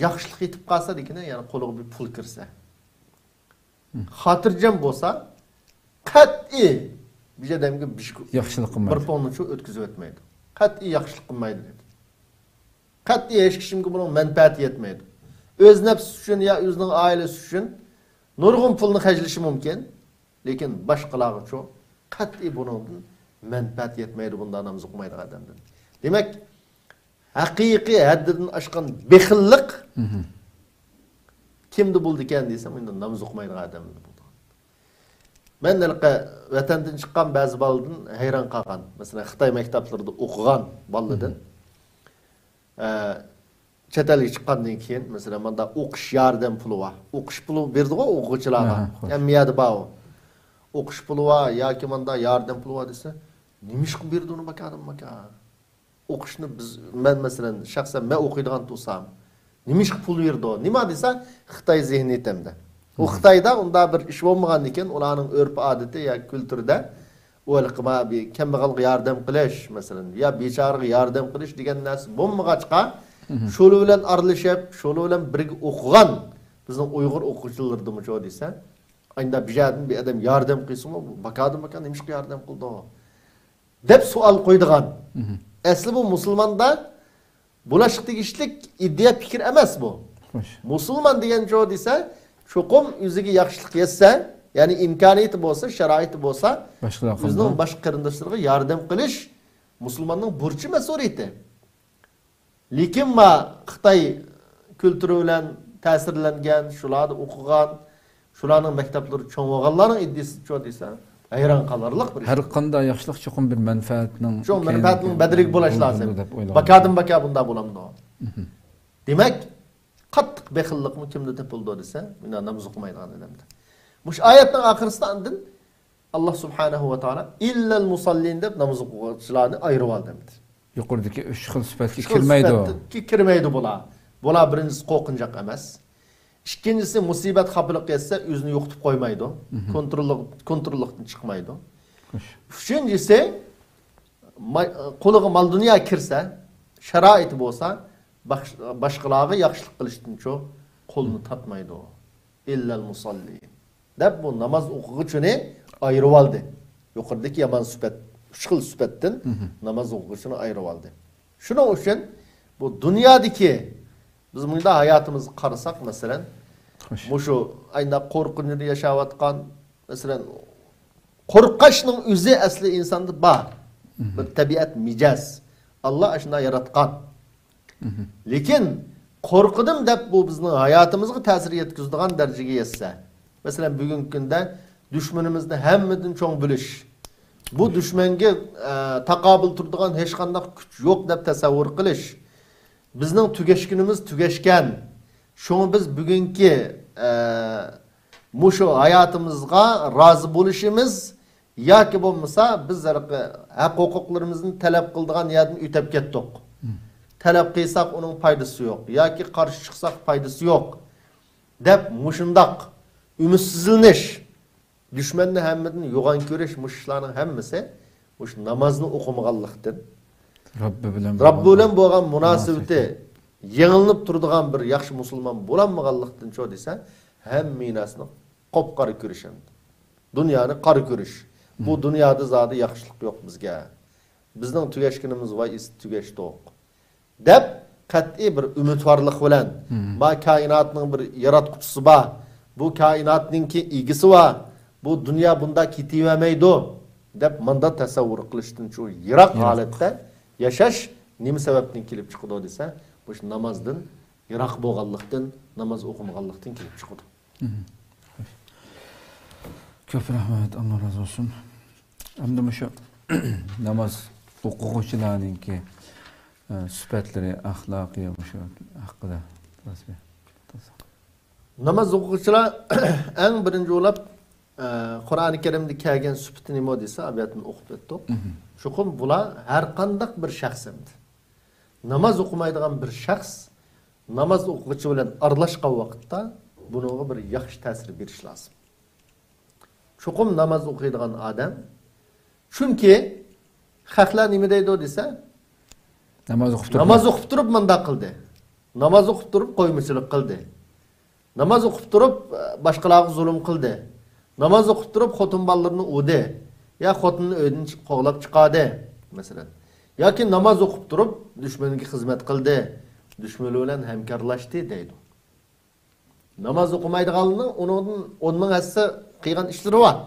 ياخشىلىق يېتىپ قالسا دېگىنە، يەنى قولىغا بىر پۇل كىرسە، خاتىرجەم بولسا، قەتئىي بىر ئادەمگە بىر ياخشىلىق قىلمايدۇ، بىر پوننىچۇ ئۆتكۈزۈۋەتمەيدۇ. قەتئىي ياخشىلىق قىلمايدۇ دېدى. قەتئىي ھېچ كىشىمگە بۇنىڭ مەنپەئەتى يەتمەيدۇ. ئۆز نەپسى ئۈچۈن يا ئۆزىنىڭ ئائىلىسى ئۈچۈن نۇرغۇن پۇلنى خەجلىشى مۇمكىن. لېكىن باشقىلارغىچۇ قەتئىي بۇنىڭدىن مەنپەئەت يەتمەيدۇ، بۇنداق ناماز ئوقۇمايدىغان ئادەمدىن. دېمەك، ھەقىقىي ھەددىدىن ئاشقان بېخىللىق كىمدە بولىدىكەن دېسەم، ئەمدى ناماز ئوقۇمايدىغان ئادەمدە بولىدىغان. مەن ھېلىقى ۋەتەندىن چىققان بەزى بالىدىن ھەيران قالغان. مەسىلەن، خىتاي مەكتەپلىرىدە ئوقۇغان بالىدىن. ئە، چەت ئەلگە چىققاندىن كېيىن، مەسىلەن، ماندا ئوقۇش ياردەم پۇلى بار. ئوقۇش پۇلى بېرىدىغۇ ئوقۇغۇچىلارغا. ھەممە يەردە بار ئۇ. ئوقۇش پۇلى بار ياكى ماندا ياردەم پۇلى بار دېسە، نېمىشقا بېرىدۇ ئۇنى باكادىن باكا؟ ئوقۇشنى بىز، مەن مەسىلەن، شەخسەن مەن ئوقۇيدىغان تۇرسام، نېمىشقا پۇل بېرىدۇ؟ نېمە دېسە، خىتاي زېھنىيىتى ئەمدى. ئۇ خىتايدا ئۇنداق بىر ئىش بولمىغاندىكىن، ئۇلارنىڭ ئۆرپ-ئادىتى ياكى كۈلتۈرىدە ئۇ ھېلىقى ما بى-، كەمبەغەلگە ياردەم قىلىش، مەسىلەن، يا بىچارىغا ياردەم قىلىش دېگەن نەرسە بولمىغاچقا، شۇلار بىلەن ئارىلىشىپ، شۇلار بىلەن بىرگە ئوقۇغان بىزنىڭ ئۇيغۇر ئوقۇغۇچىلىرىدىمۇ شۇ دېسە، ئايندا بىر يەردىن بىر ئادەم ياردەم قىلسىمۇ، بۇ باكادىن باكا نېمىشقا ياردەم قىلدى؟ دەپ سوئال قويىدىغان. ئەسلى بۇ مۇسۇلماندا بولۇشقا تېگىشلىك ئىدىيە پىكىر ئەمەس بۇ. خوش. مۇسۇلمان دېگەن چۇ دېسە، چوقۇم ئۆزىگە ياخشىلىق يەتسە، يەنى ئىمكانىيىتى بولسا، شارائىتى بولسا، باشقىلارغا ئۆزىنىڭ قىلىدۇ. باشقا قېرىنداشلىرىغا ياردەم قىلىش مۇسۇلماننىڭ بۇرچى، مەسئۇلىيىتى. لېكىن ما خىتاي كۈلتۈرى بىلەن، تەسىرلەنگەن، شۇلاردا ئوقۇغان، شۇلارنىڭ مەكتەپلىرى چوڭ بولغانلارنىڭ ئىدىيىسى چۇ دېسە، ھەيران قالارلىق بىر ئىش. ھەر قانداق ياخشىلىق چوقۇم بىر مەنپەئەتنىڭ، چوڭ مەنپەئەتنىڭ بەدىلىگە بولۇش لازىم. دەپ ئويلايمەن. باكادىن باكا بۇنداق بولامدۇ؟ دېمەك، قاتتىق بېخىللىقمۇ كىمدە تېپىلىدۇ دېسە، مانا ناماز ئوقۇمايدىغان ئادەمدە. مۇشۇ ئايەتنىڭ ئاخىرىسىدا ئاندىن ئاللا سۇبھانەھۇ ۋە تائالا «ئىللەل مۇساللىن» دەپ ناماز ئوقۇغۇچىلارنى ئايرىۋالدى ئەمدى. يۇقىرىدىكى ئۈچ خىل سۈپەتكە ئۈچ خىل كىرمەيدۇ. سۈپەتكە كىرمەيدۇ بۇلار. بۇلار بىرىنچىسى قورقۇنچاق ئەمەس. ئىككىنچىسى مۇسىبەت خاپىلىق يەتسە ئۆزىنى يوقىتىپ قويمايدۇ. كونتروللۇق-، كونتروللۇقتىن چىقمايدۇ. خوش. ئۈچىنچىسى ما-، قولىغا مال-دۇنيا كىرسە، شارائىتى بولسا، باش-، باشقىلارغا ياخشىلىق قىلىشتىنچۇ قولىنى تارتمايدۇ. «ئىللەل مۇساللىن» دەپ بۇ ناماز ئوقۇغۇچىنى ئايرىۋالدى. يۇقىرىدىكى يامان سۈپەت، ئۈچ خىل سۈپەتتىن ناماز ئوقۇغۇچىنى ئايرىۋالدى. شۇنىڭ ئۈچۈن بۇ دۇنيادىكى، بىز مۇنداق ھاياتىمىزغا قارىساق، مەسىلەن، خوش. مۇشۇ ئاينداق قورقۇنچىدا ياشاۋاتقان، مەسىلەن، قورقۇشنىڭ ئۆزى ئەسلى ئىنساندا بار. بىر تەبىئەت، مىجەز. ئاللا ئاشۇنداق ياراتقان. لېكىن قورقىدىم دەپ بۇ بىزنىڭ ھاياتىمىزغا تەسىر يەتكۈزىدىغان دەرىجىگە يەتسە، مەسىلەن، بۈگۈنكى كۈندە دۈشمىنىمىزنى ھەممىدىن چوڭ بىلىش، بۇ دۈشمەنگە، ئە، تاقابىل تۇرىدىغان ھېچقانداق كۈچ يوق دەپ تەسەۋۋۇر قىلىش، بىزنىڭ تۈگەشكىنىمىز تۈگەشكەن، شۇڭا بىز بۈگۈنكى، ئە، مۇشۇ ھاياتىمىزغا رازى بولۇشىمىز ياكى بولمىسا بىز ھەققى، ھەق-ھوقۇقلىرىمىزنى تەلەپ قىلىدىغان يەردىن ئۆتۈپ كەتتۇق. تەلەپ قىلساق ئۇنىڭ پايدىسى يوق ياكى قارشى چىقساق پايدىسى يوق دەپ مۇشۇنداق ئۈمىدسىزلىنىش، دۈشمەننى ھەممىدىن يوغان كۆرۈش، مۇشۇ ئىشلارنىڭ ھەممىسى مۇشۇ نامازنى ئوقۇمىغانلىقتىن، رەببى بىلەن رەببى بىلەن بولغان مۇناسىۋىتى يېڭىلىنىپ تۇرىدىغان بىر ياخشى مۇسۇلمان بولالمىغانلىقتىن شۇ دېسە، ھەممە نەرسىنى قاپقارا كۆرۈش ئەمدى. دۇنيانى قارا كۆرۈش. بۇ دۇنيادا زادى ياخشىلىق يوق بىزگە. بىزنىڭ تۈگەشكىنىمىز ۋاي ئىس تۈگەشتۇق. دەپ قەتئىي بىر ئۈمىدۋارلىق بىلەن، ما كائىناتنىڭ بىر ياراتقۇچىسى بار، بۇ كائىناتنىڭكى ئىگىسى بار، بۇ دۇنيا بۇنداق كېتىۋەرمەيدۇ دەپ ماندا تەسەۋۋۇر قىلىشتىن شۇ يىراق ھالەتتە ياشاش نېمە سەۋەبتىن كېلىپ چىقىدۇ دېسە، مۇشۇ نامازدىن يىراق بولغانلىقتىن، ناماز ئوقۇمىغانلىقتىن كېلىپ چىقىدۇ. كۆپ رەھمەت، ئاللا رازى بولسۇن. ئەمدى مۇشۇ ناماز ئوقۇغۇچىلارنىڭكى، ئە، سۈپەتلىرى، ئەخلاقى، مۇشۇ ھەققىدە بىراز بىر توختالساق. ناماز ئوقۇغۇچىلار ئەڭ بىرىنچى بولۇپ، ئە، قۇرئانى كەرىمدە كەلگەن سۈپىتى نېمە دېسە، ئابىياتىنى ئوقۇپ ئۆتتۇق. شۇقۇم بۇلار ھەر قانداق بىر شەخس ئەمدى. ناماز ئوقۇمايدىغان بىر شەخس ناماز ئوقۇغۇچى بىلەن ئارىلاشقان ۋاقىتتا بۇنىڭغا بىر ياخشى تەسىر بېرىش لازىم. چوقۇم ناماز ئوقۇيدىغان ئادەم. چۈنكى خەقلەر نېمە دەيدۇ دېسە، ناماز ئوقۇپ تۇرۇپ، ناماز ئوقۇپ تۇرۇپ مۇنداق قىلدى. ناماز ئوقۇپ تۇرۇپ قويمىچىلىق قىلدى. ناماز ئوقۇپ تۇرۇپ، ئە، باشقىلارغا زۇلۇم قىلدى. ناماز ئوقۇپ تۇرۇپ خوتۇن بالىلىرىنى ئۇردى. يا خوتۇنىنى ئۆيدىن چىق-، قوغلاپ چىقاردى، مەسىلەن. ياكى ناماز ئوقۇپ تۇرۇپ دۈشمەنگە خىزمەت قىلدى، دۈشمىنى بىلەن ھەمكارلاشتى دەيدۇ. ناماز ئوقۇمايدىغانلىرىنىڭ ئۇنىڭدىن ئون مىڭ ھەسسە قىلغان ئىشلىرى بار.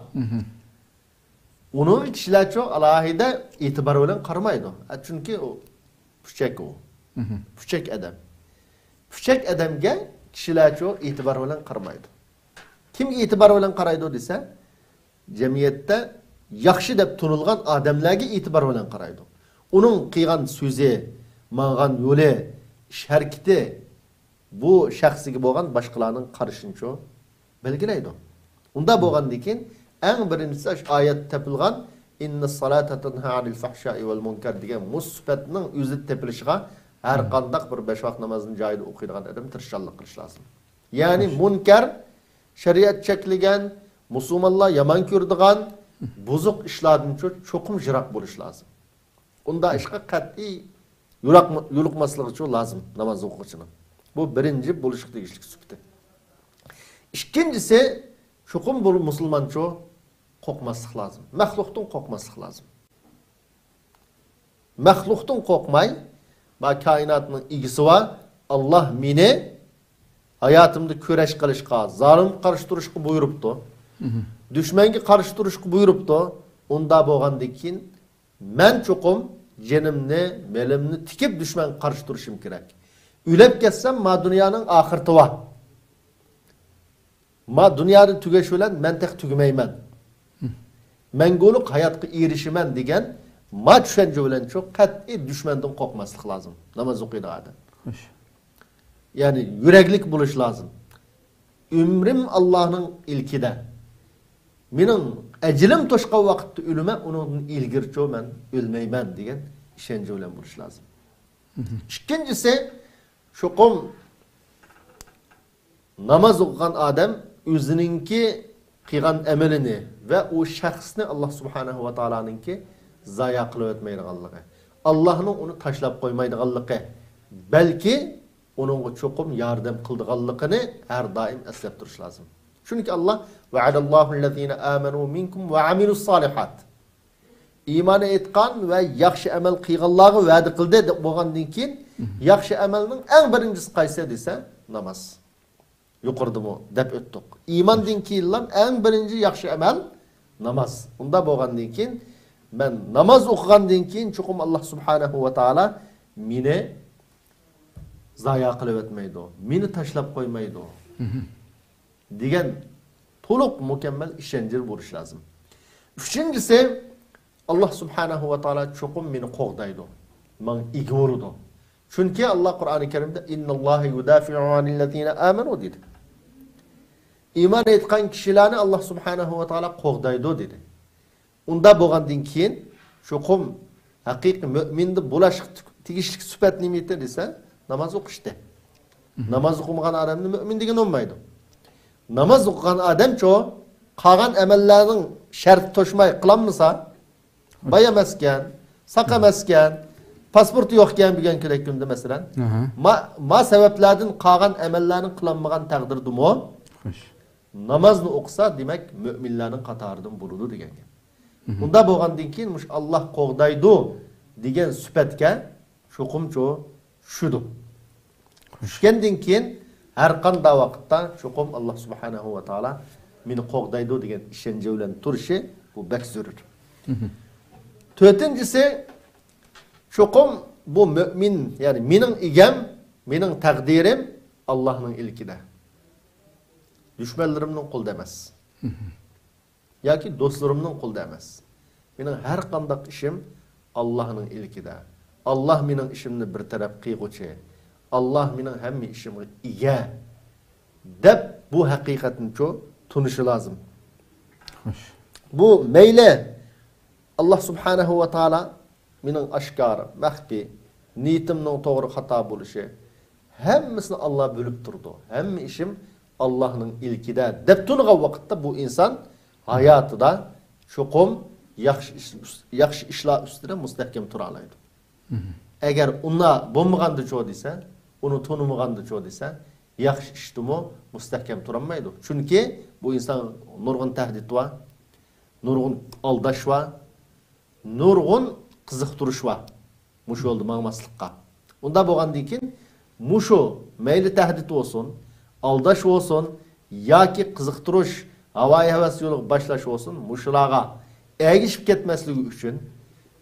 ئۇنىڭغا كىشىلەرچۇ ئالاھىدە ئېتىبار بىلەن قارىمايدۇ. ئە، چۈنكى ئۇ پۈچەك ئۇ. پۈچەك ئادەم. پۈچەك ئادەمگە كىشىلەرچۇ ئېتىبار بىلەن قارىمايدۇ. كىمگە ئېتىبار بىلەن قارايدۇ دېسە، جەمئىيەتتە ياخشى دەپ تونۇلغان ئادەملەرگە ئېتىبار بىلەن قارايدۇ. ئۇنىڭ قىلغان سۆزى، ماڭغان يولى، ئىش ھەرىكىتى، بۇ شەخسىگە بولغان باشقىلارنىڭ قارىشىنىچۇ بەلگىلەيدۇ. ئۇنداق بولغاندىن كېيىن، ئەڭ بىرىنچىسى ئاشۇ ئايەتتە تېپىلغان «ئىننەس سالاتە تەنھا ئانىل فەھشائى ۋەل مۇنكەر» دېگەن مۇشۇ سۈپەتنىڭ ئۆزىدە تېپىلىشىغا ھەر قانداق بىر بەش ۋاق نامازنى جايىدا ئوقۇيدىغان ئادەم تىرىشچانلىق قىلىش لازىم. يەنى مۇنكەر، شەرىئەت چەكلىگەن، مۇسۇلمانلار يامان كۆرىدىغان بۇزۇق ئىشلاردىن چوقۇم يىراق بولۇش لازىم. ئۇنداق ئىشقا قەتئىي يولۇقما-، يولۇقماسلىقىچۇ لازىم ناماز ئوقۇغۇچىنىڭ. بۇ بىرىنچى بولۇشقا تېگىشلىك سۈپىتى. ئىككىنچىسى، چوقۇم بۇ مۇسۇلمانچۇ قورقماسلىق لازىم. مەخلۇقتىن قورقماسلىق لازىم. مەخلۇقتىن قورقماي، ما كائىناتنىڭ ئىگىسى بار، ئاللاھ مېنى ھاياتىمدا كۈرەش قىلىشقا، زالىمغا قارشى تۇرۇشقا بۇيرۇپتۇ. دۈشمەنگە قارشى تۇرۇشقا بۇيرۇپتۇ. ئۇنداق بولغاندىن كېيىن، مەن چوقۇم جېنىمنى، مېلىمنى تىكىپ دۈشمەنگە قارشى تۇرۇشۇم كېرەك. ئۆلۈپ كەتسەم، ما دۇنيانىڭ ئاخىرىتى بار. ما دۇنيادا تۈگەش بىلەن مەن تېخى تۈگىمەيمەن. مەڭگۈلۈك ھاياتقا ئېرىشىمەن دېگەن ما چۈشەنچە بىلەن شۇ قەتئىي دۈشمەندىن قورقماسلىق لازىم. ناماز ئوقۇيدىغان ئادەم. خوش. يەنى يۈرەكلىك بولۇش لازىم. ئۆمرۈم ئاللاھنىڭ ئىلكىدە. مېنىڭ ئەجىلىم توشقان ۋاقىتتا ئۆلىمەن، ئۇنىڭدىن ئىلگىرىچۇ مەن ئۆلمەيمەن دېگەن ئىشەنچ بىلەن بولۇش لازىم. ئىككىنچىسى، چوقۇم ناماز ئوقۇغان ئادەم ئۆزىنىڭكى قىلغان ئەمىلىنى ۋە ئۇ شەخسنى ئاللاھ سۇبھانەھۇ ۋە تائالانىڭكى زايا قىلىۋەتمەيدىغانلىقى، ئاللاھنىڭ ئۇنى تاشلاپ قويمايدىغانلىقى، بەلكى ئۇنىڭغا چوقۇم ياردەم قىلىدىغانلىقىنى ھەر دائىم ئەسلەپ تۇرۇش لازىم. چۈنكى ئاللاھ، «ۋەئەدەللاھۇللەزىنە ئامەنۇ مىنكۇم ۋە ئامىلۇس سالىھات». ئىمان ئېيتقان ۋە ياخشى ئەمەل قىلغانلارغا ۋەدە قىلدى دەپ بولغاندىن كېيىن، ياخشى ئەمەلنىڭ ئەڭ بىرىنچىسى قايسى دېسە، ناماز. يۇقىرىدىمۇ دەپ ئۆتتۇق. ئىماندىن كېيىنلا ئەڭ بىرىنچى ياخشى ئەمەل ناماز. ئۇنداق بولغاندىن كېيىن، مەن ناماز ئوقۇغاندىن كېيىن چوقۇم ئاللاھ سۇبھانەھۇ ۋە تائالا مېنى زايا قىلىۋەتمەيدۇ، مېنى تاشلاپ قويمايدۇ دېگەن تولۇق مۇكەممەل ئىشەنچلىك بولۇش لازىم. ئۈچىنچىسى، ئاللاھ سۇبھانەھۇ ۋە تائالا چوقۇم مېنى قوغدايدۇ، ماڭا ئىگە بولىدۇ. چۈنكى ئاللاھ قۇرئانى كەرىمدە، «ئىننەللاھە يۇدافىئۇ ئانىللەزىنە ئامەنۇ» دېدى. ئىمان ئېيتقان كىشىلەرنى ئاللاھ سۇبھانەھۇ ۋە تائالا قوغدايدۇ دېدى. ئۇنداق بولغاندىن كېيىن، چوقۇم ھەقىقىي مۆمىندە بولۇشقا تېگىشلىك سۈپەت نېمە ئىدى دېسە، ناماز ئوقۇشتى. ناماز ئوقۇمىغان ئادەمنى مۆمىن دېگىلى بولمايدۇ. ناماز ئوقۇغان ئادەمچۇ، قالغان ئەمەللەرنىڭ شەرتى توشماي قىلالمىسا، باي ئەمەسكەن، ساق ئەمەسكەن، پاسپورتى يوقكەن بۈگۈنكى كۈندە مەسىلەن. ئاھا. ما، ما سەۋەبلەردىن قالغان ئەمەللەرنى قىلالمىغان تەقدىردىمۇ، خوش. نامازنى ئوقۇسا، دېمەك، مۆمىنلەرنىڭ قاتارىدىن بولىدۇ دېگەن گەپ. ئۇنداق بولغاندىن كېيىن، مۇشۇ ئاللاھ قوغدايدۇ دېگەن سۈپەتكە چوقۇمچۇ چۈشىدۇ. چۈشكەندىن كېيىن، ھەر قانداق ۋاقىتتا چوقۇم ئاللاھ سۇبھانەھۇ ۋە تائالا مېنى قوغدايدۇ دېگەن ئىشەنچى بىلەن تۇرۇشى، بۇ بەك زۆرۈر. تۆتىنچىسى، چوقۇم بۇ مۆمىن، يەنى مېنىڭ ئىگەم، مېنىڭ تەقدىرىم ئاللاھنىڭ ئىلكىدە. دۈشمەنلىرىمنىڭ قولىدا ئەمەس. ياكى دوستلىرىمنىڭ قولىدا ئەمەس. مېنىڭ ھەر قانداق ئىشىم ئاللاھنىڭ ئىلكىدە. ئاللاھ مېنىڭ ئىشىمنى بىر تەرەپ قىلغۇچى. ئاللاھ مېنىڭ ھەممە ئىشىمغا ئىگە، دەپ بۇ ھەقىقەتنىچۇ تونۇشى لازىم. خوش. بۇ مەيلى ئاللاھ سۇبھانەھۇ ۋە تائالا مېنىڭ ئاشكارا، مەخپىي، نىيىتىمنىڭ توغرا خاتا بولۇشى، ھەممىسىنى ئاللاھ بىلىپ تۇرىدۇ. ھەممە ئىشىم ئاللاھنىڭ ئىلكىدە، دەپ تۇرغان ۋاقىتتا بۇ ئىنسان ھاياتىدا چوقۇم ياخشى ئىش، ياخشى ئىشلار ئۈستىدە مۇستەھكەم تۇرالايدۇ. ئەگەر ئۇنداق بولمىغاندىچۇ دېسە، ئۇنى تونۇمىغاندىچۇ دېسە، ياخشى ئىشتىمۇ مۇستەھكەم تۇرالمايدۇ. چۈنكى بۇ ئىنسان نۇرغۇن تەھدىت بار، نۇرغۇن ئالداش بار، نۇرغۇن قىزىقتۇرۇش بار مۇشۇ يولدا ماڭماسلىققا. ئۇنداق بولغاندىن كېيىن مۇشۇ مەيلى تەھدىت بولسۇن، ئالداش بولسۇن ياكى قىزىقتۇرۇش، ھاۋايى ھەۋەس يولىغا باشلاش بولسۇن، مۇشۇلارغا ئەگىشىپ كەتمەسلىكى ئۈچۈن،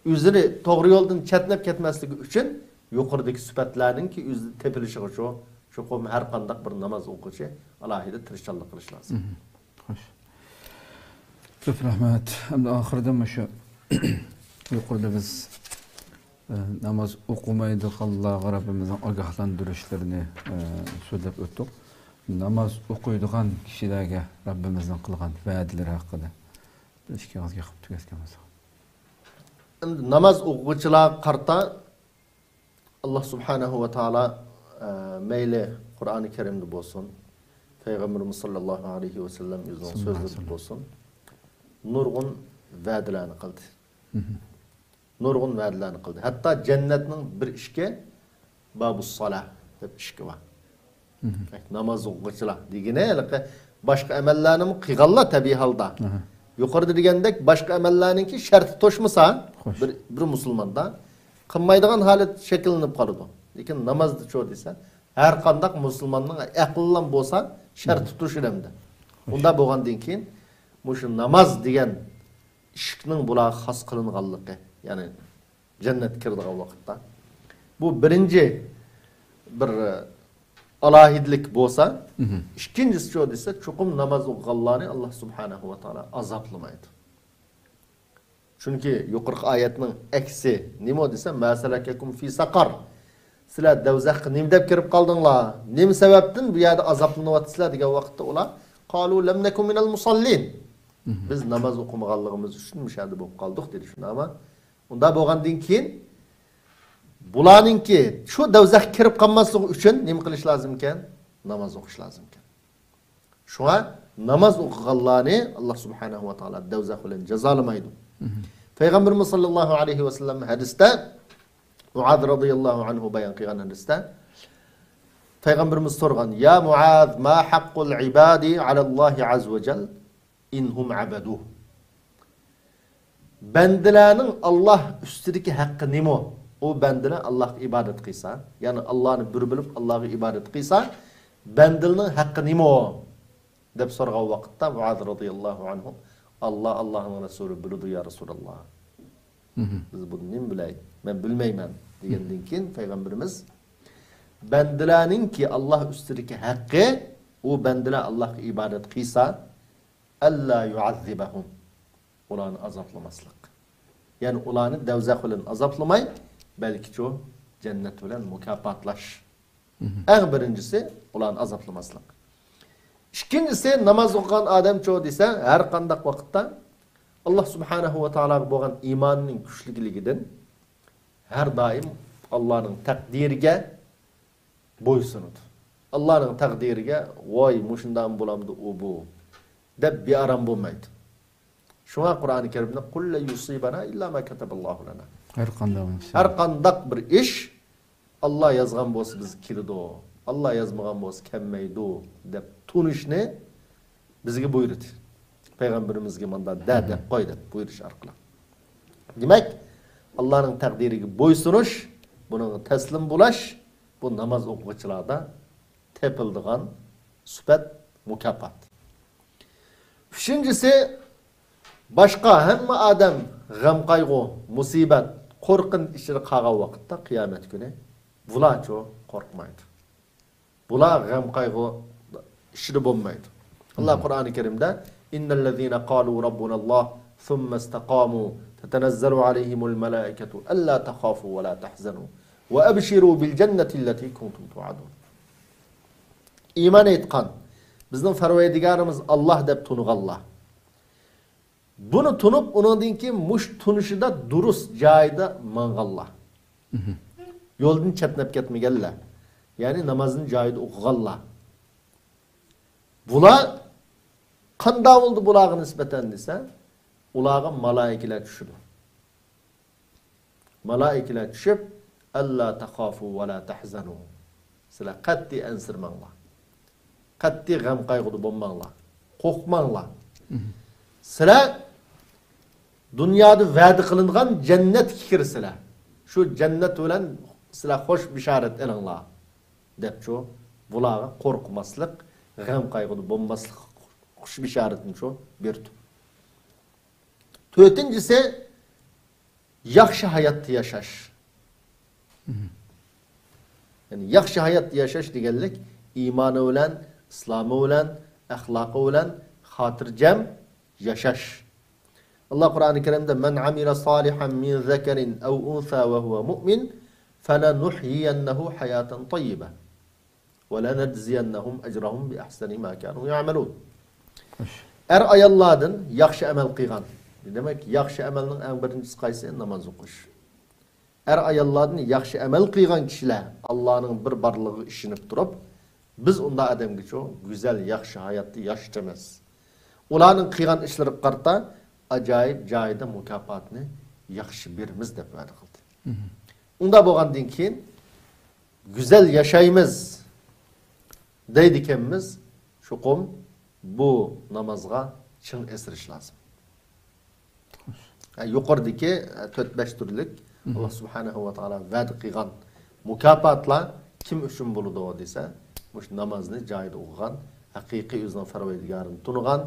ئۆزىنى توغرا يولدىن چەتنەپ كەتمەسلىكى ئۈچۈن يۇقىرىدىكى سۈپەتلەرنىڭكى ئۆزىدە تېپىلىشىغىچۇ چوقۇم ھەر قانداق بىر ناماز ئوقۇغۇچى ئالاھىدە تىرىشچانلىق قىلىش لازىم. خوش. كۆپ رەھمەت. ئەمدى ئاخىرىدا مۇشۇ يۇقىرىدا بىز، ئە، ناماز ئوقۇمايدىغانلارغا رەببىمىزنىڭ ئاگاھلاندۇرۇشلىرىنى، ئە، سۆزلەپ ئۆتتۇق. ناماز ئوقۇيدىغان كىشىلەرگە رەببىمىزنىڭ قىلغان ۋەدىلىرى ھەققىدە بىر ئىككى ئېغىز گەپ قىلىپ تۈگەتكەن بولساق. ئەمدى ناماز ئوقۇغۇچىلارغا قارىتا ئاللا سۇبھانەھۇ ۋە تائالا، ئە، مەيلى قۇرئانى كەرىمدە بولسۇن، پەيغەمبىرىمىز ساللاللاھۇ ئەلەيھى ۋەسەللەم ئۆزىنىڭ سۆزلىرىدە بولسۇن، نۇرغۇن ۋەدىلەرنى قىلدى. نۇرغۇن ۋەدىلەرنى قىلدى. ھەتتا جەننەتنىڭ بىر ئىشىكى، بابۇس سالا دەپ ئىشىكى بار. ناماز ئوقۇغۇچىلار دېگىنى ھېلىقى باشقا ئەمەللەرنىمۇ قىلغانلار تەبىئىي ھالدا. يۇقىرىدا دېگەندەك باشقا ئەمەللەرنىڭكى شەرتى توشمىسا، بىر، بىر مۇسۇلماندا قىلمايدىغان ھالەت شەكىللىنىپ قالىدۇ. لېكىن نامازدىچۇ دېسە، ھەر قانداق مۇسۇلماننىڭ ئەقلىلا بولسا شەرتى توشىدۇ ئەمدى. ئۇنداق بولغاندىن كېيىن مۇشۇ ناماز دېگەن ئىشىكنىڭ بۇلارغا خاس قىلىنغانلىقى، يەنى جەننەتكە كىرىدىغان ۋاقىتتا. بۇ بىرىنچى بىر، ئە، ئالاھىدىلىك بولسا، ئىككىنچىسىچۇ دېسە، چوقۇم ناماز ئوقۇغانلارنى ئاللا سۇبھانەھۇ ۋە تائالا ئازابلىمايدۇ. چۈنكى يۇقىرىقى ئايەتنىڭ ئەكسى نېمە دېسە، ما سەلەكەكۇم فى سەقەر؟ سىلەر دەۋزەخكە نېمە دەپ كىرىپ قالدىڭلار؟ نېمە سەۋەبتىن بۇ يەردە ئازابلىنىۋاتىسىلەر؟ دېگەن ۋاقىتتا ئۇلار، قالۇ لەم نەكۇ مىنەل مۇسەللىن. بىز ناماز ئوقۇمىغانلىقىمىز ئۈچۈن مۇشۇ يەردە بولۇپ قالدۇق، دېدى. شۇنداقمۇ؟ ئۇنداق بولغاندىن كېيىن بۇلارنىڭكى شۇ دەۋزەخكە كىرىپ قالماسلىقى ئۈچۈن نېمە قىلىش لازىمكەن؟ ناماز ئوقۇش لازىمكەن. شۇڭا ناماز ئوقۇغانلارنى ئاللا سۇبھانەھۇ ۋە تائالا دەۋزەخ بىلەن جازالىمايدۇ. پەيغەمبىرىمىز ساللاللاھۇ ئەلەيھى ۋەسەللەم ھەدىستە، مۇئاز رازىياللاھۇ ئەنھۇ بايان قىلغان ھەدىستە، پەيغەمبىرىمىز سورىغان، يا مۇئاز، ما ھەققۇل ئىبادى ئەلەللاھى ئەززە ۋە جەل، ئىن ھۇم ئەبەدۇھ. بەندىلەرنىڭ ئاللا ئۈستىدىكى ھەققى نېمە؟ ئۇ بەندىلەر ئاللاغا ئىبادەت قىلسا، يەنى ئاللانى بىر بىلىپ ئاللاغا ئىبادەت قىلسا، بەندىلەرنىڭ ھەققى نېمە؟ دەپ سورىغان ۋاقىتتا مۇئاز رازىياللاھۇ ئەنھۇ، ئاللا، ئاللانىڭ رەسۇلى بىلىدۇ، يا رەسۇلاللا، بىز بۇنى نېمە بىلەي؟ مەن بىلمەيمەن، دېگەندىن كېيىن پەيغەمبىرىمىز، بەندىلەرنىڭكى ئاللا ئۈستىدىكى ھەققى، ئۇ بەندىلەر ئاللاغا ئىبادەت قىلسا، ئەللا يۇئەززىبەھۇم، ئۇلارنى ئازابلىماسلىق. يەنى ئۇلارنى دەۋزەخ بىلەن ئازابلىماي، بەلكىچۇ جەننەت بىلەن مۇكاپاتلاش. ئەڭ بىرىنچىسى ئۇلارنى ئازابلىماسلىق. ئىككىنچىسى، ناماز ئوقۇغان ئادەمچۇ دېسە، ھەر قانداق ۋاقىتتا ئاللا سۇبھانەھۇ ۋە تائالاغا بولغان ئىمانىنىڭ كۈچلۈكلۈكىدىن ھەر دائىم ئاللانىڭ تەقدىرىگە بويسۇنىدۇ. ئاللانىڭ تەقدىرىگە، ۋاي، مۇشۇنداقمۇ بولامدۇ ئۇ بۇ، دەپ بىئارام بولمايدۇ. شۇڭا قۇرئانى كەرىمدە، قۇل لەن يۇسىبەنا ئىللا ما كەتەبەللاھۇ لەنا. ھەر قانداق بىر ئىش. ھەر قانداق بىر ئىش، ئاللا يازغان بولسا بىزگە كېلىدۇ، ئاللا يازمىغان بولسا كەلمەيدۇ، دەپ تونۇشنى بىزگە بۇيرۇدى. پەيغەمبىرىمىزگە ماندا دە دەپ قوي دەپ بۇيرۇش ئارقىلىق. دېمەك، ئاللانىڭ تەقدىرىگە بويسۇنۇش، بۇنىڭغا تەسلىم بولاش، بۇ ناماز ئوقۇغۇچىلاردا تېپىلىدىغان سۈپەت، مۇكاپات. ئۈچىنچىسى، باشقا ھەممە ئادەم غەم-قايغۇ، مۇسىبەت، قورقۇنچ ئىچىدە قالغان ۋاقىتتا قىيامەت كۈنى بۇلارچۇ قورقمايدۇ. بۇلار غەم-قايغۇ ئىچىدە بولمايدۇ. ئاللا قۇرئانى كەرىمدە، إن الذين قالوا ربنا الله ثم استقاموا تتنزل عليهم الملائكة ألا تخافوا ولا تحزنوا وأبشروا بالجنة التي كنتم توعدون. ئىمان ئېيتقان، بىزنىڭ پەرۋەردىگارىمىز ئاللا دەپ تونۇغانلار. بۇنى تونۇپ، ئۇنىڭدىن كېيىن مۇشۇ تونۇشىدا دۇرۇس جايىدا ماڭغانلار. يولدىن چەتنەپ كەتمىگەنلەر. يەنى نامازنى جايىدا ئوقۇغانلار. بۇلار قانداق بولدى بۇلارغا نىسبەتەن دېسە، ئۇلارغا مالائىكىلەر چۈشىدۇ. مالائىكىلەر چۈشۈپ، ئەللا تەخافۇ ۋە لا تەھزەنۇ. سىلەر قەتئىي ئەنسىرىمەڭلار. قەتئىي غەم-قايغۇدا بولماڭلار. قورقماڭلار. سىلەر دۇنيادا ۋەدە قىلىنغان جەننەتكە كىرىسىلەر. شۇ جەننەت بىلەن سىلەر خوش بېشارەت ئېلىڭلار، دەپچۇ، بۇلارغا قورقماسلىق، غەم-قايغۇدا بولماسلىق خوش بېشارىتىنىچۇ بېرىدۇ. تۆتىنچىسى، ياخشى ھاياتتا ياشاش. يەنى ياخشى ھاياتتا ياشاش دېگەنلىك ئىمانى بىلەن، ئىسلامى بىلەن، ئەخلاقى بىلەن خاتىرجەم ياشاش. ئاللا قۇرئانى كەرىمدە، من عمل صالحا من ذكر أو أنثى وهو مؤمن فلنحيينه حياة طيبة ولنجزينهم أجرهم بأحسن ما كانوا يعملون. ئەر-ئاياللاردىن ياخشى ئەمەل قىلغان، دېمەك، ياخشى ئەمەلنىڭ ئەڭ بىرىنچىسى قايسى؟ ناماز ئوقۇش. ئەر-ئاياللاردىن ياخشى ئەمەل قىلغان كىشىلەر ئاللانىڭ بىر بارلىقىغا ئىشىنىپ تۇرۇپ، بىز ئۇنداق ئادەمگىچۇ گۈزەل، ياخشى ھاياتتا ياشىتىمىز. ئۇلارنىڭ قىلغان ئىشلىرىغا قارىتا ئاجايىپ جايىدا مۇكاپاتنى ياخشى بېرىمىز دەپ ۋەدە قىلدى. ئۇنداق بولغاندىن كېيىن گۈزەل ياشايمىز دەيدىكەنمىز، چوقۇم بۇ نامازغا چىڭ ئېسىلىش لازىم. ھە، يۇقىرىدىكى، ھە، تۆت-بەش تۈرلۈك ئاللا سۇبھانەھۇ ۋە تائالا ۋەدە قىلغان مۇكاپاتلار كىم ئۈچۈن بولىدۇ دېسە، مۇشۇ نامازنى جايىدا ئوقۇغان، ھەقىقىي ئۆزىنىڭ پەرۋەردىگارىنى تونۇغان،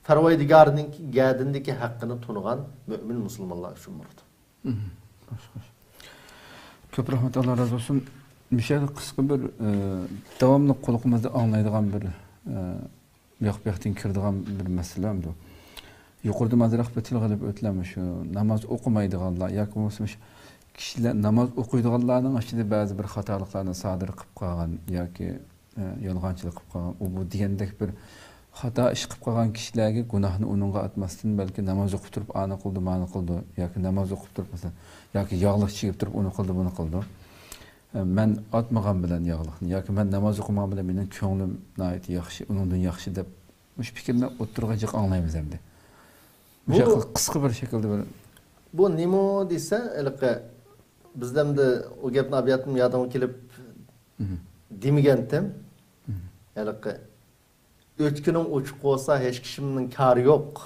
پەرۋەردىگارىنىڭكى گەدىنىدىكى ھەققىنى تونۇغان مۆمىن مۇسۇلمانلار ئۈچۈن بولىدۇ. خوش، خوش. كۆپ رەھمەت، ئاللا رازى بولسۇن. مۇشۇ يەردە قىسقا بىر، ئە، داۋاملىق قۇلىقىمىزدا ئاڭلايدىغان بىر، ئە، ياق بۇ ياقتىن كىرىدىغان بىر مەسىلە ئەمدى. يۇقىرىدا ئازراق بىر تىلغا ئېلىپ ئۆتىلەر، مۇشۇ ناماز ئوقۇمايدىغانلار ياكى بولمىسا مۇشۇ كىشىلەر، ناماز ئوقۇيدىغانلارنىڭ ئىچىدە بەزى بىر خاتالىقلارنى سادىر قىلىپ قالغان ياكى، ئە، يالغانچىلىق قىلىپ قالغان، ئۇ بۇ دېگەندەك بىر خاتا ئىش قىلىپ قالغان كىشىلەرگە گۇناھنى ئۇنىڭغا ئاتماستىن، بەلكى ناماز ئوقۇپ تۇرۇپ ئانى قىلدى، مانى قىلدى ياكى ناماز ئوقۇپ تۇرۇپ، مەسىلەن، ياكى ياغلىق چىگىپ تۇرۇپ ئۇنى قىلدى، بۇنى قىلدى. ئە، مەن ئاتمىغان بىلەن ياغلىقنى ياكى مەن ناماز ئوقۇمىغان بىلەن مېنىڭ كۆڭلۈم ناھايىتى ياخشى، ئۇنىڭدىن ياخشى دەپ، مۇشۇ پىكىرنى ئوتتۇرىغا جىق ئاڭلايمىز ئەمدى. مۇشۇ بۇ، ھەققىدە قىسقا بىر شەكىلدە بىر بۇ نېمە دېسە، ھېلىقى بىز ئەمدى ئۇ گەپنى ئابىياتتىن يادىمغا كېلىپ دېمىگەنتىم. ھېلىقى ئۆچكىنىڭ ئوچۇق بولسا، ھېچ كىشىنىڭ كارى يوق.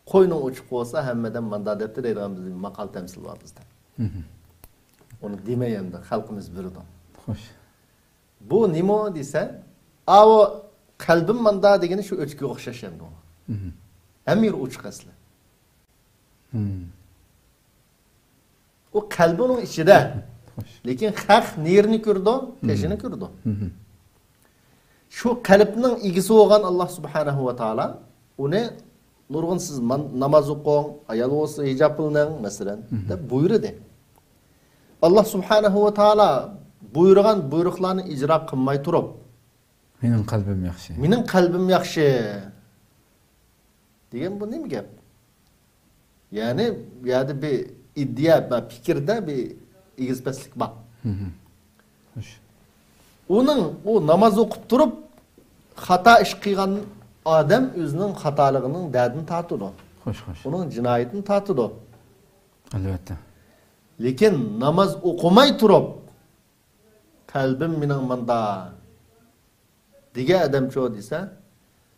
قوينىڭ ئوچۇق بولسا، ھەممىدىن ماندا دەپتۇ دەيدىغان بىزنىڭ ماقال تەمسىل بار بىزدە. ئۇنى دېمەي ئەمدى، خەلقىمىز بىلىدۇ. خوش. بۇ نېمە دېسە، ئاۋۇ قەلبىم ماندا دېگىنى شۇ ئۆچكىگە ئوخشاش ئەمدى ئۇ. ھەممە يېرى ئوچۇق ئەسلى. ئۇ قەلبى ئۇنىڭ ئىچىدە. خوش. لېكىن خەق نېرىنى كۆرىدۇ؟ تېشىنى كۆرىدۇ. شۇ قەلبنىڭ ئىگىسى بولغان ئاللا سۇبھانەھۇ ۋە تائالا ئۇنى نۇرغۇن سىز مان-، ناماز ئوقۇڭ، ئايال بولسا ھىجاب قىلىنىڭ، مەسىلەن، دەپ بۇيرۇدى. ئاللا سۇبھانەھۇ ۋە تائالا بۇيرۇغان بۇيرۇقلارنى ئىجرا قىلماي تۇرۇپ، مېنىڭ قەلبىم ياخشى. مېنىڭ قەلبىم ياخشى دېگەن بۇ نېمە گەپ؟ يەنى بۇ يەردە بىر ئىدىيە، بىر پىكىردە بىر ئېگىز-پەسلىك بار. خوش. ئۇنىڭ، ئۇ ناماز ئوقۇپ تۇرۇپ خاتا ئىش قىلغان ئادەم ئۆزىنىڭ خاتالىقىنىڭ دەردىنى تارتىدۇ. خوش، خوش. ئۇنىڭ جىنايىتىنى تارتىدۇ. ئەلۋەتتە. لېكىن ناماز ئوقۇماي تۇرۇپ، قەلبىم مېنىڭ ماندا دېگەن ئادەمچۇ دېسە،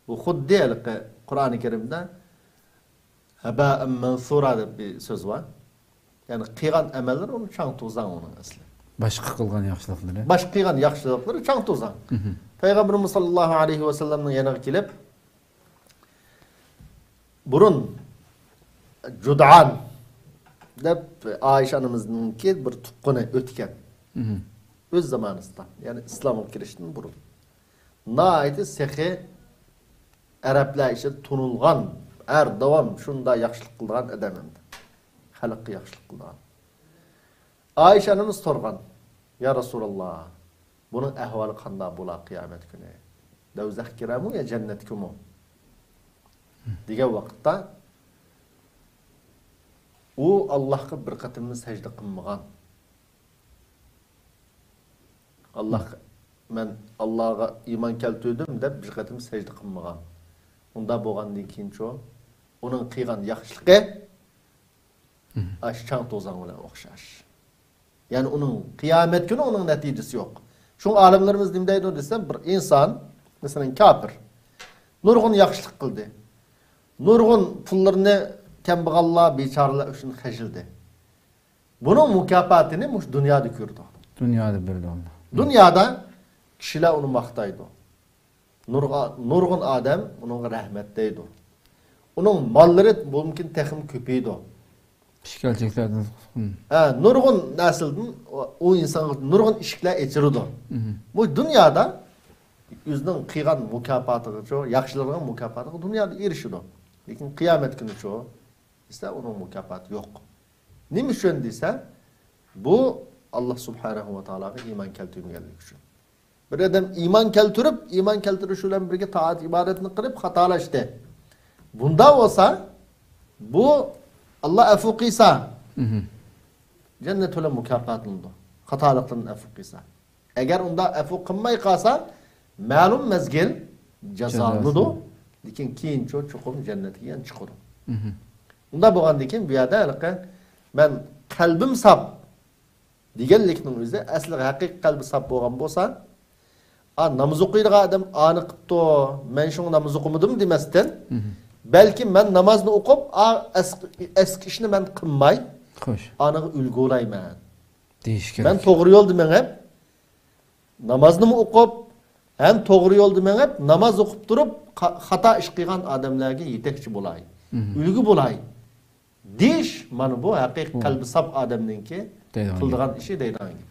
بۇ خۇددى ھېلىقى قۇرئانى كەرىمدە ھەبائەن مەنسۇرا دەپ بىر سۆز بار. يەنى قىلغان ئەمەللىرى ئۇنى چاڭ-توزاڭ ئۇنىڭ ئەسلى. باشقا قىلغان ياخشىلىقلىرى. باشقا قىلغان ياخشىلىقلىرى چاڭ-توزاڭ. پەيغەمبىرىمىز ساللاللاھۇ ئەلەيھى ۋەسەللەمنىڭ يېنىغا كېلىپ، بۇرۇن جۇدئان دەپ ئائىشە ئانىمىزنىڭكى بىر تۇغقىنى ئۆتكەن. ئۆز زامانىسىدا، يەنى ئىسلامغا كىرىشتىن بۇرۇن. ناھايىتى سېخىي، ئەرەبلەر ئىچىدە تونۇلغان، ھەر داۋام شۇنداق ياخشىلىق قىلىدىغان ئادەم ئەمدى. خەلققە ياخشىلىق قىلىدىغان. ئائىشە ئانىمىز سورىغان، يا رەسۇلاللا، بۇنىڭ ئەھۋالى قانداق بولا قىيامەت كۈنى؟ دوزاخقا كىرەرمۇ يا جەننەتكىمۇ؟ دېگەن ۋاقىتتا، ئۇ ئاللاھقا بىر قېتىممۇ سەجدە قىلمىغان. ئاللاھقا، مەن ئاللاھقا ئىمان كەلتۈردۈم دەپ بىر قېتىم سەجدە قىلمىغان. ئۇنداق بولغاندىن كېيىنچۇ، ئۇنىڭ قىلغان ياخشىلىقى ئاشۇ چاڭ-توزاڭ بىلەن ئوخشاش. يەنى ئۇنىڭ قىيامەت كۈنى ئۇنىڭ نەتىجىسى يوق. شۇڭا ئالىملىرىمىز نېمە دەيدۇ دېسە، بىر ئىنسان، مەسىلەن، كاپىر، نۇرغۇن ياخشىلىق قىلدى. نۇرغۇن پۇللىرىنى كەمبەغەللەر، بىچارىلەر ئۈچۈن خەجلىدى. بۇنىڭ مۇكاپاتىنى مۇشۇ دۇنيادا كۆرىدۇ. دۇنيادا بېرىدۇ ئاللا. دۇنيادا كىشىلەر ئۇنى ماختايدۇ. نۇرغا-، نۇرغۇن ئادەم ئۇنىڭغا رەھمەت دەيدۇ. ئۇنىڭ ماللىرى مۇمكىن تېخىمۇ كۆپىيىدۇ. ئىشكەلچىلىكلەردىن قۇتۇلغان. ھە، نۇرغۇن نەرسىلەردىن ئۇ، ئۇ ئىنسانغا نۇرغۇن ئىشىكلەر ئېچىلىدۇ. مۇشۇ دۇنيادا ئۆزىنىڭ قىلغان مۇكاپاتىغىچۇ، ياخشىلىرىنىڭ مۇكاپاتىغا دۇنيادا ئېرىشىدۇ. لېكىن قىيامەت كۈنىچۇ دېسە، ئۇنىڭ مۇكاپاتى يوق. نېمە ئۈچۈن دېسە، بۇ ئاللا سۇبھانەھۇ ۋە تائالاغا ئىمان كەلتۈرمىگەنلىكى ئۈچۈن. بىر ئادەم ئىمان كەلتۈرۈپ، ئىمان كەلتۈرۈش بىلەن بىرگە تائەت ئىبادەتنى قىلىپ خاتالاشتى. بۇنداق بولسا، بۇ، ئاللا ئەپۇ قىلسا، جەننەت بىلەن مۇكاپاتلىنىدۇ. خاتالىقلىرىنى ئەپۇ قىلسا. ئەگەر ئۇنداق ئەپۇ قىلماي قالسا، مەلۇم مەزگىل جازالىنىدۇ. جازاسى. لېكىن كېيىنچۇ چوقۇم جەننەتكە يەنە چىقىدۇ. ئۇنداق بولغاندىن كېيىن بۇ يەردە ھېلىقى مەن قەلبىم ساپ دېگەنلىكنىڭ ئۆزى، ئەسلى ھەقىقىي قەلبى ساپ بولغان بولسا، ئا، ناماز ئوقۇيدىغان ئادەم ئانى قىپتۇ، مەن شۇڭا ناماز ئوقۇمىدىم دېمەستىن، بەلكى مەن نامازنى ئوقۇپ، ئا، ئەسكى، ئەسكى ئىشنى مەن قىلماي، خوش. ئانىغا ئۈلگە بولايمەن. دېيىش كېرەك. مەن توغرا يولدا مېڭىپ، نامازنىمۇ ئوقۇپ، ھەم توغرا يولدا مېڭىپ، ناماز ئوقۇپ تۇرۇپ، خا-، خاتا ئىش قىلغان ئادەملەرگە يېتەكچى بولاي، ئۈلگە بولاي دېيىش، مانا بۇ ھەقىقىي قەلبى ساپ ئادەمنىڭكى دەيدىغان قىلىدىغان گەپ. ئىشى، دەيدىغان گەپ.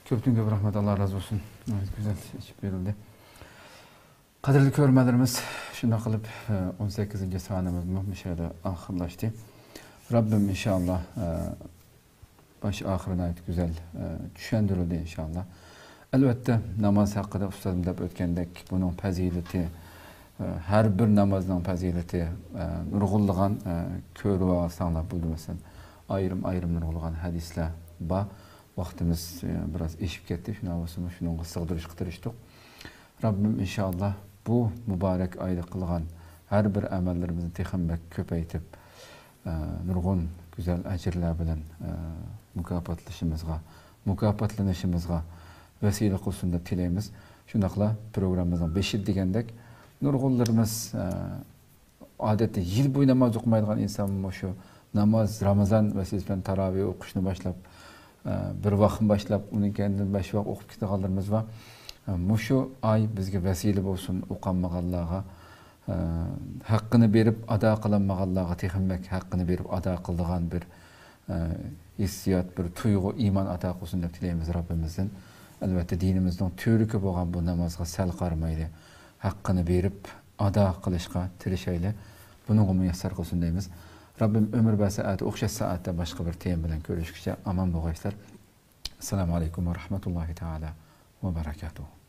كۆپتىن كۆپ رەھمەت، ئاللا رازى بولسۇن. ناھايىتى گۈزەل ئېچىپ بېرىلدى. قەدىرلىك كۆرۈرمەنلىرىمىز، شۇنداق قىلىپ، ئون سەككىزىنچى سانىمىزمۇ مۇشۇ يەردە ئاخىرلاشتى. رەببىم ئىنشائاللا، باش ئاخىرى ناھايىتى گۈزەل، ئە، چۈشەندۈرۈلدى ئىنشائاللا. ئەلۋەتتە، ناماز ھەققىدە ئۇستازىم دەپ ئۆتكەندەك، بۇنىڭ پەزىلىتى، ئە، ھەر بىر نامازنىڭ پەزىلىتى، ئە، نۇرغۇنلىغان، ئە، كۆرۈۋالساڭلار بولىدۇ، مەسىلەن، ئايرىم-ئايرىم نۇرغۇنلىغان ھەدىسلەر بار. ۋاقتىمىز، ئە، بىراز ئېشىپ كەتتى، شۇنداق بولسىمۇ شۇنىڭغا سىغدۇرۇشقا تىرىشتۇق. رەببىم ئىنشائاللا بۇ مۇبارەك ئايدا قىلغان ھەر بىر ئەمەللىرىمىزنى تېخىمۇ بەك كۆپەيتىپ، ئە، نۇرغۇن گۈزەل ئەجىرلەر بىلەن، ئە، مۇكاپاتلىشىمىزغا، مۇكاپاتلىنىشىمىزغا ۋەسىلە قىلسۇن دەپ تىلەيمىز. شۇنداقلا پروگراممىمىزنىڭ بېشىدا دېگەندەك، نۇرغۇنلىرىمىز، ئە، ئادەتتە يىل بويى ناماز ئوقۇمايدىغان ئىنسان مۇشۇ ناماز، رامىزان ۋەسىلىسى بىلەن تاراۋىھ ئوقۇشنى باشلاپ، ئە، بىر ۋاقنى باشلاپ، ئۇنىڭ كەينىدىن بەش ۋاق ئوقۇپ كېتىدىغانلىرىمىز بار. ئە، مۇشۇ ئاي بىزگە ۋەسىلە بولسۇن، ئوقۇالمىغانلارغا، ئە، ھەققىنى بېرىپ ئادا قىلالمىغانلارغا تېخىمۇ بەك ھەققىنى بېرىپ ئادا قىلىدىغان بىر، ئە، ھېسسىيات، بىر تۇيغۇ، ئىمان ئاتا قىلسۇن دەپ تىلەيمىز رەببىمىزدىن. ئەلۋەتتە، دىنىمىزنىڭ تۈۋرۈكى بولغان بۇ نامازغا سەل قارىمايلى، ھەققىنى بېرىپ ئادا قىلىشقا تىرىشايلى. بۇنىڭغا مۇيەسسەر قىلسۇن دەيمىز. رەببىم ئۆمۈر بەرسە، ئەتە ئوخشاش سائەتتە باشقا بىر تېما بىلەن كۆرۈشكىچە ئامان بولغايسىلەر. ئەسسالامۇ ئەلەيكۇم ۋە رەھمەتۇللاھى تائالا ۋە بەرەكاتۇھۇ.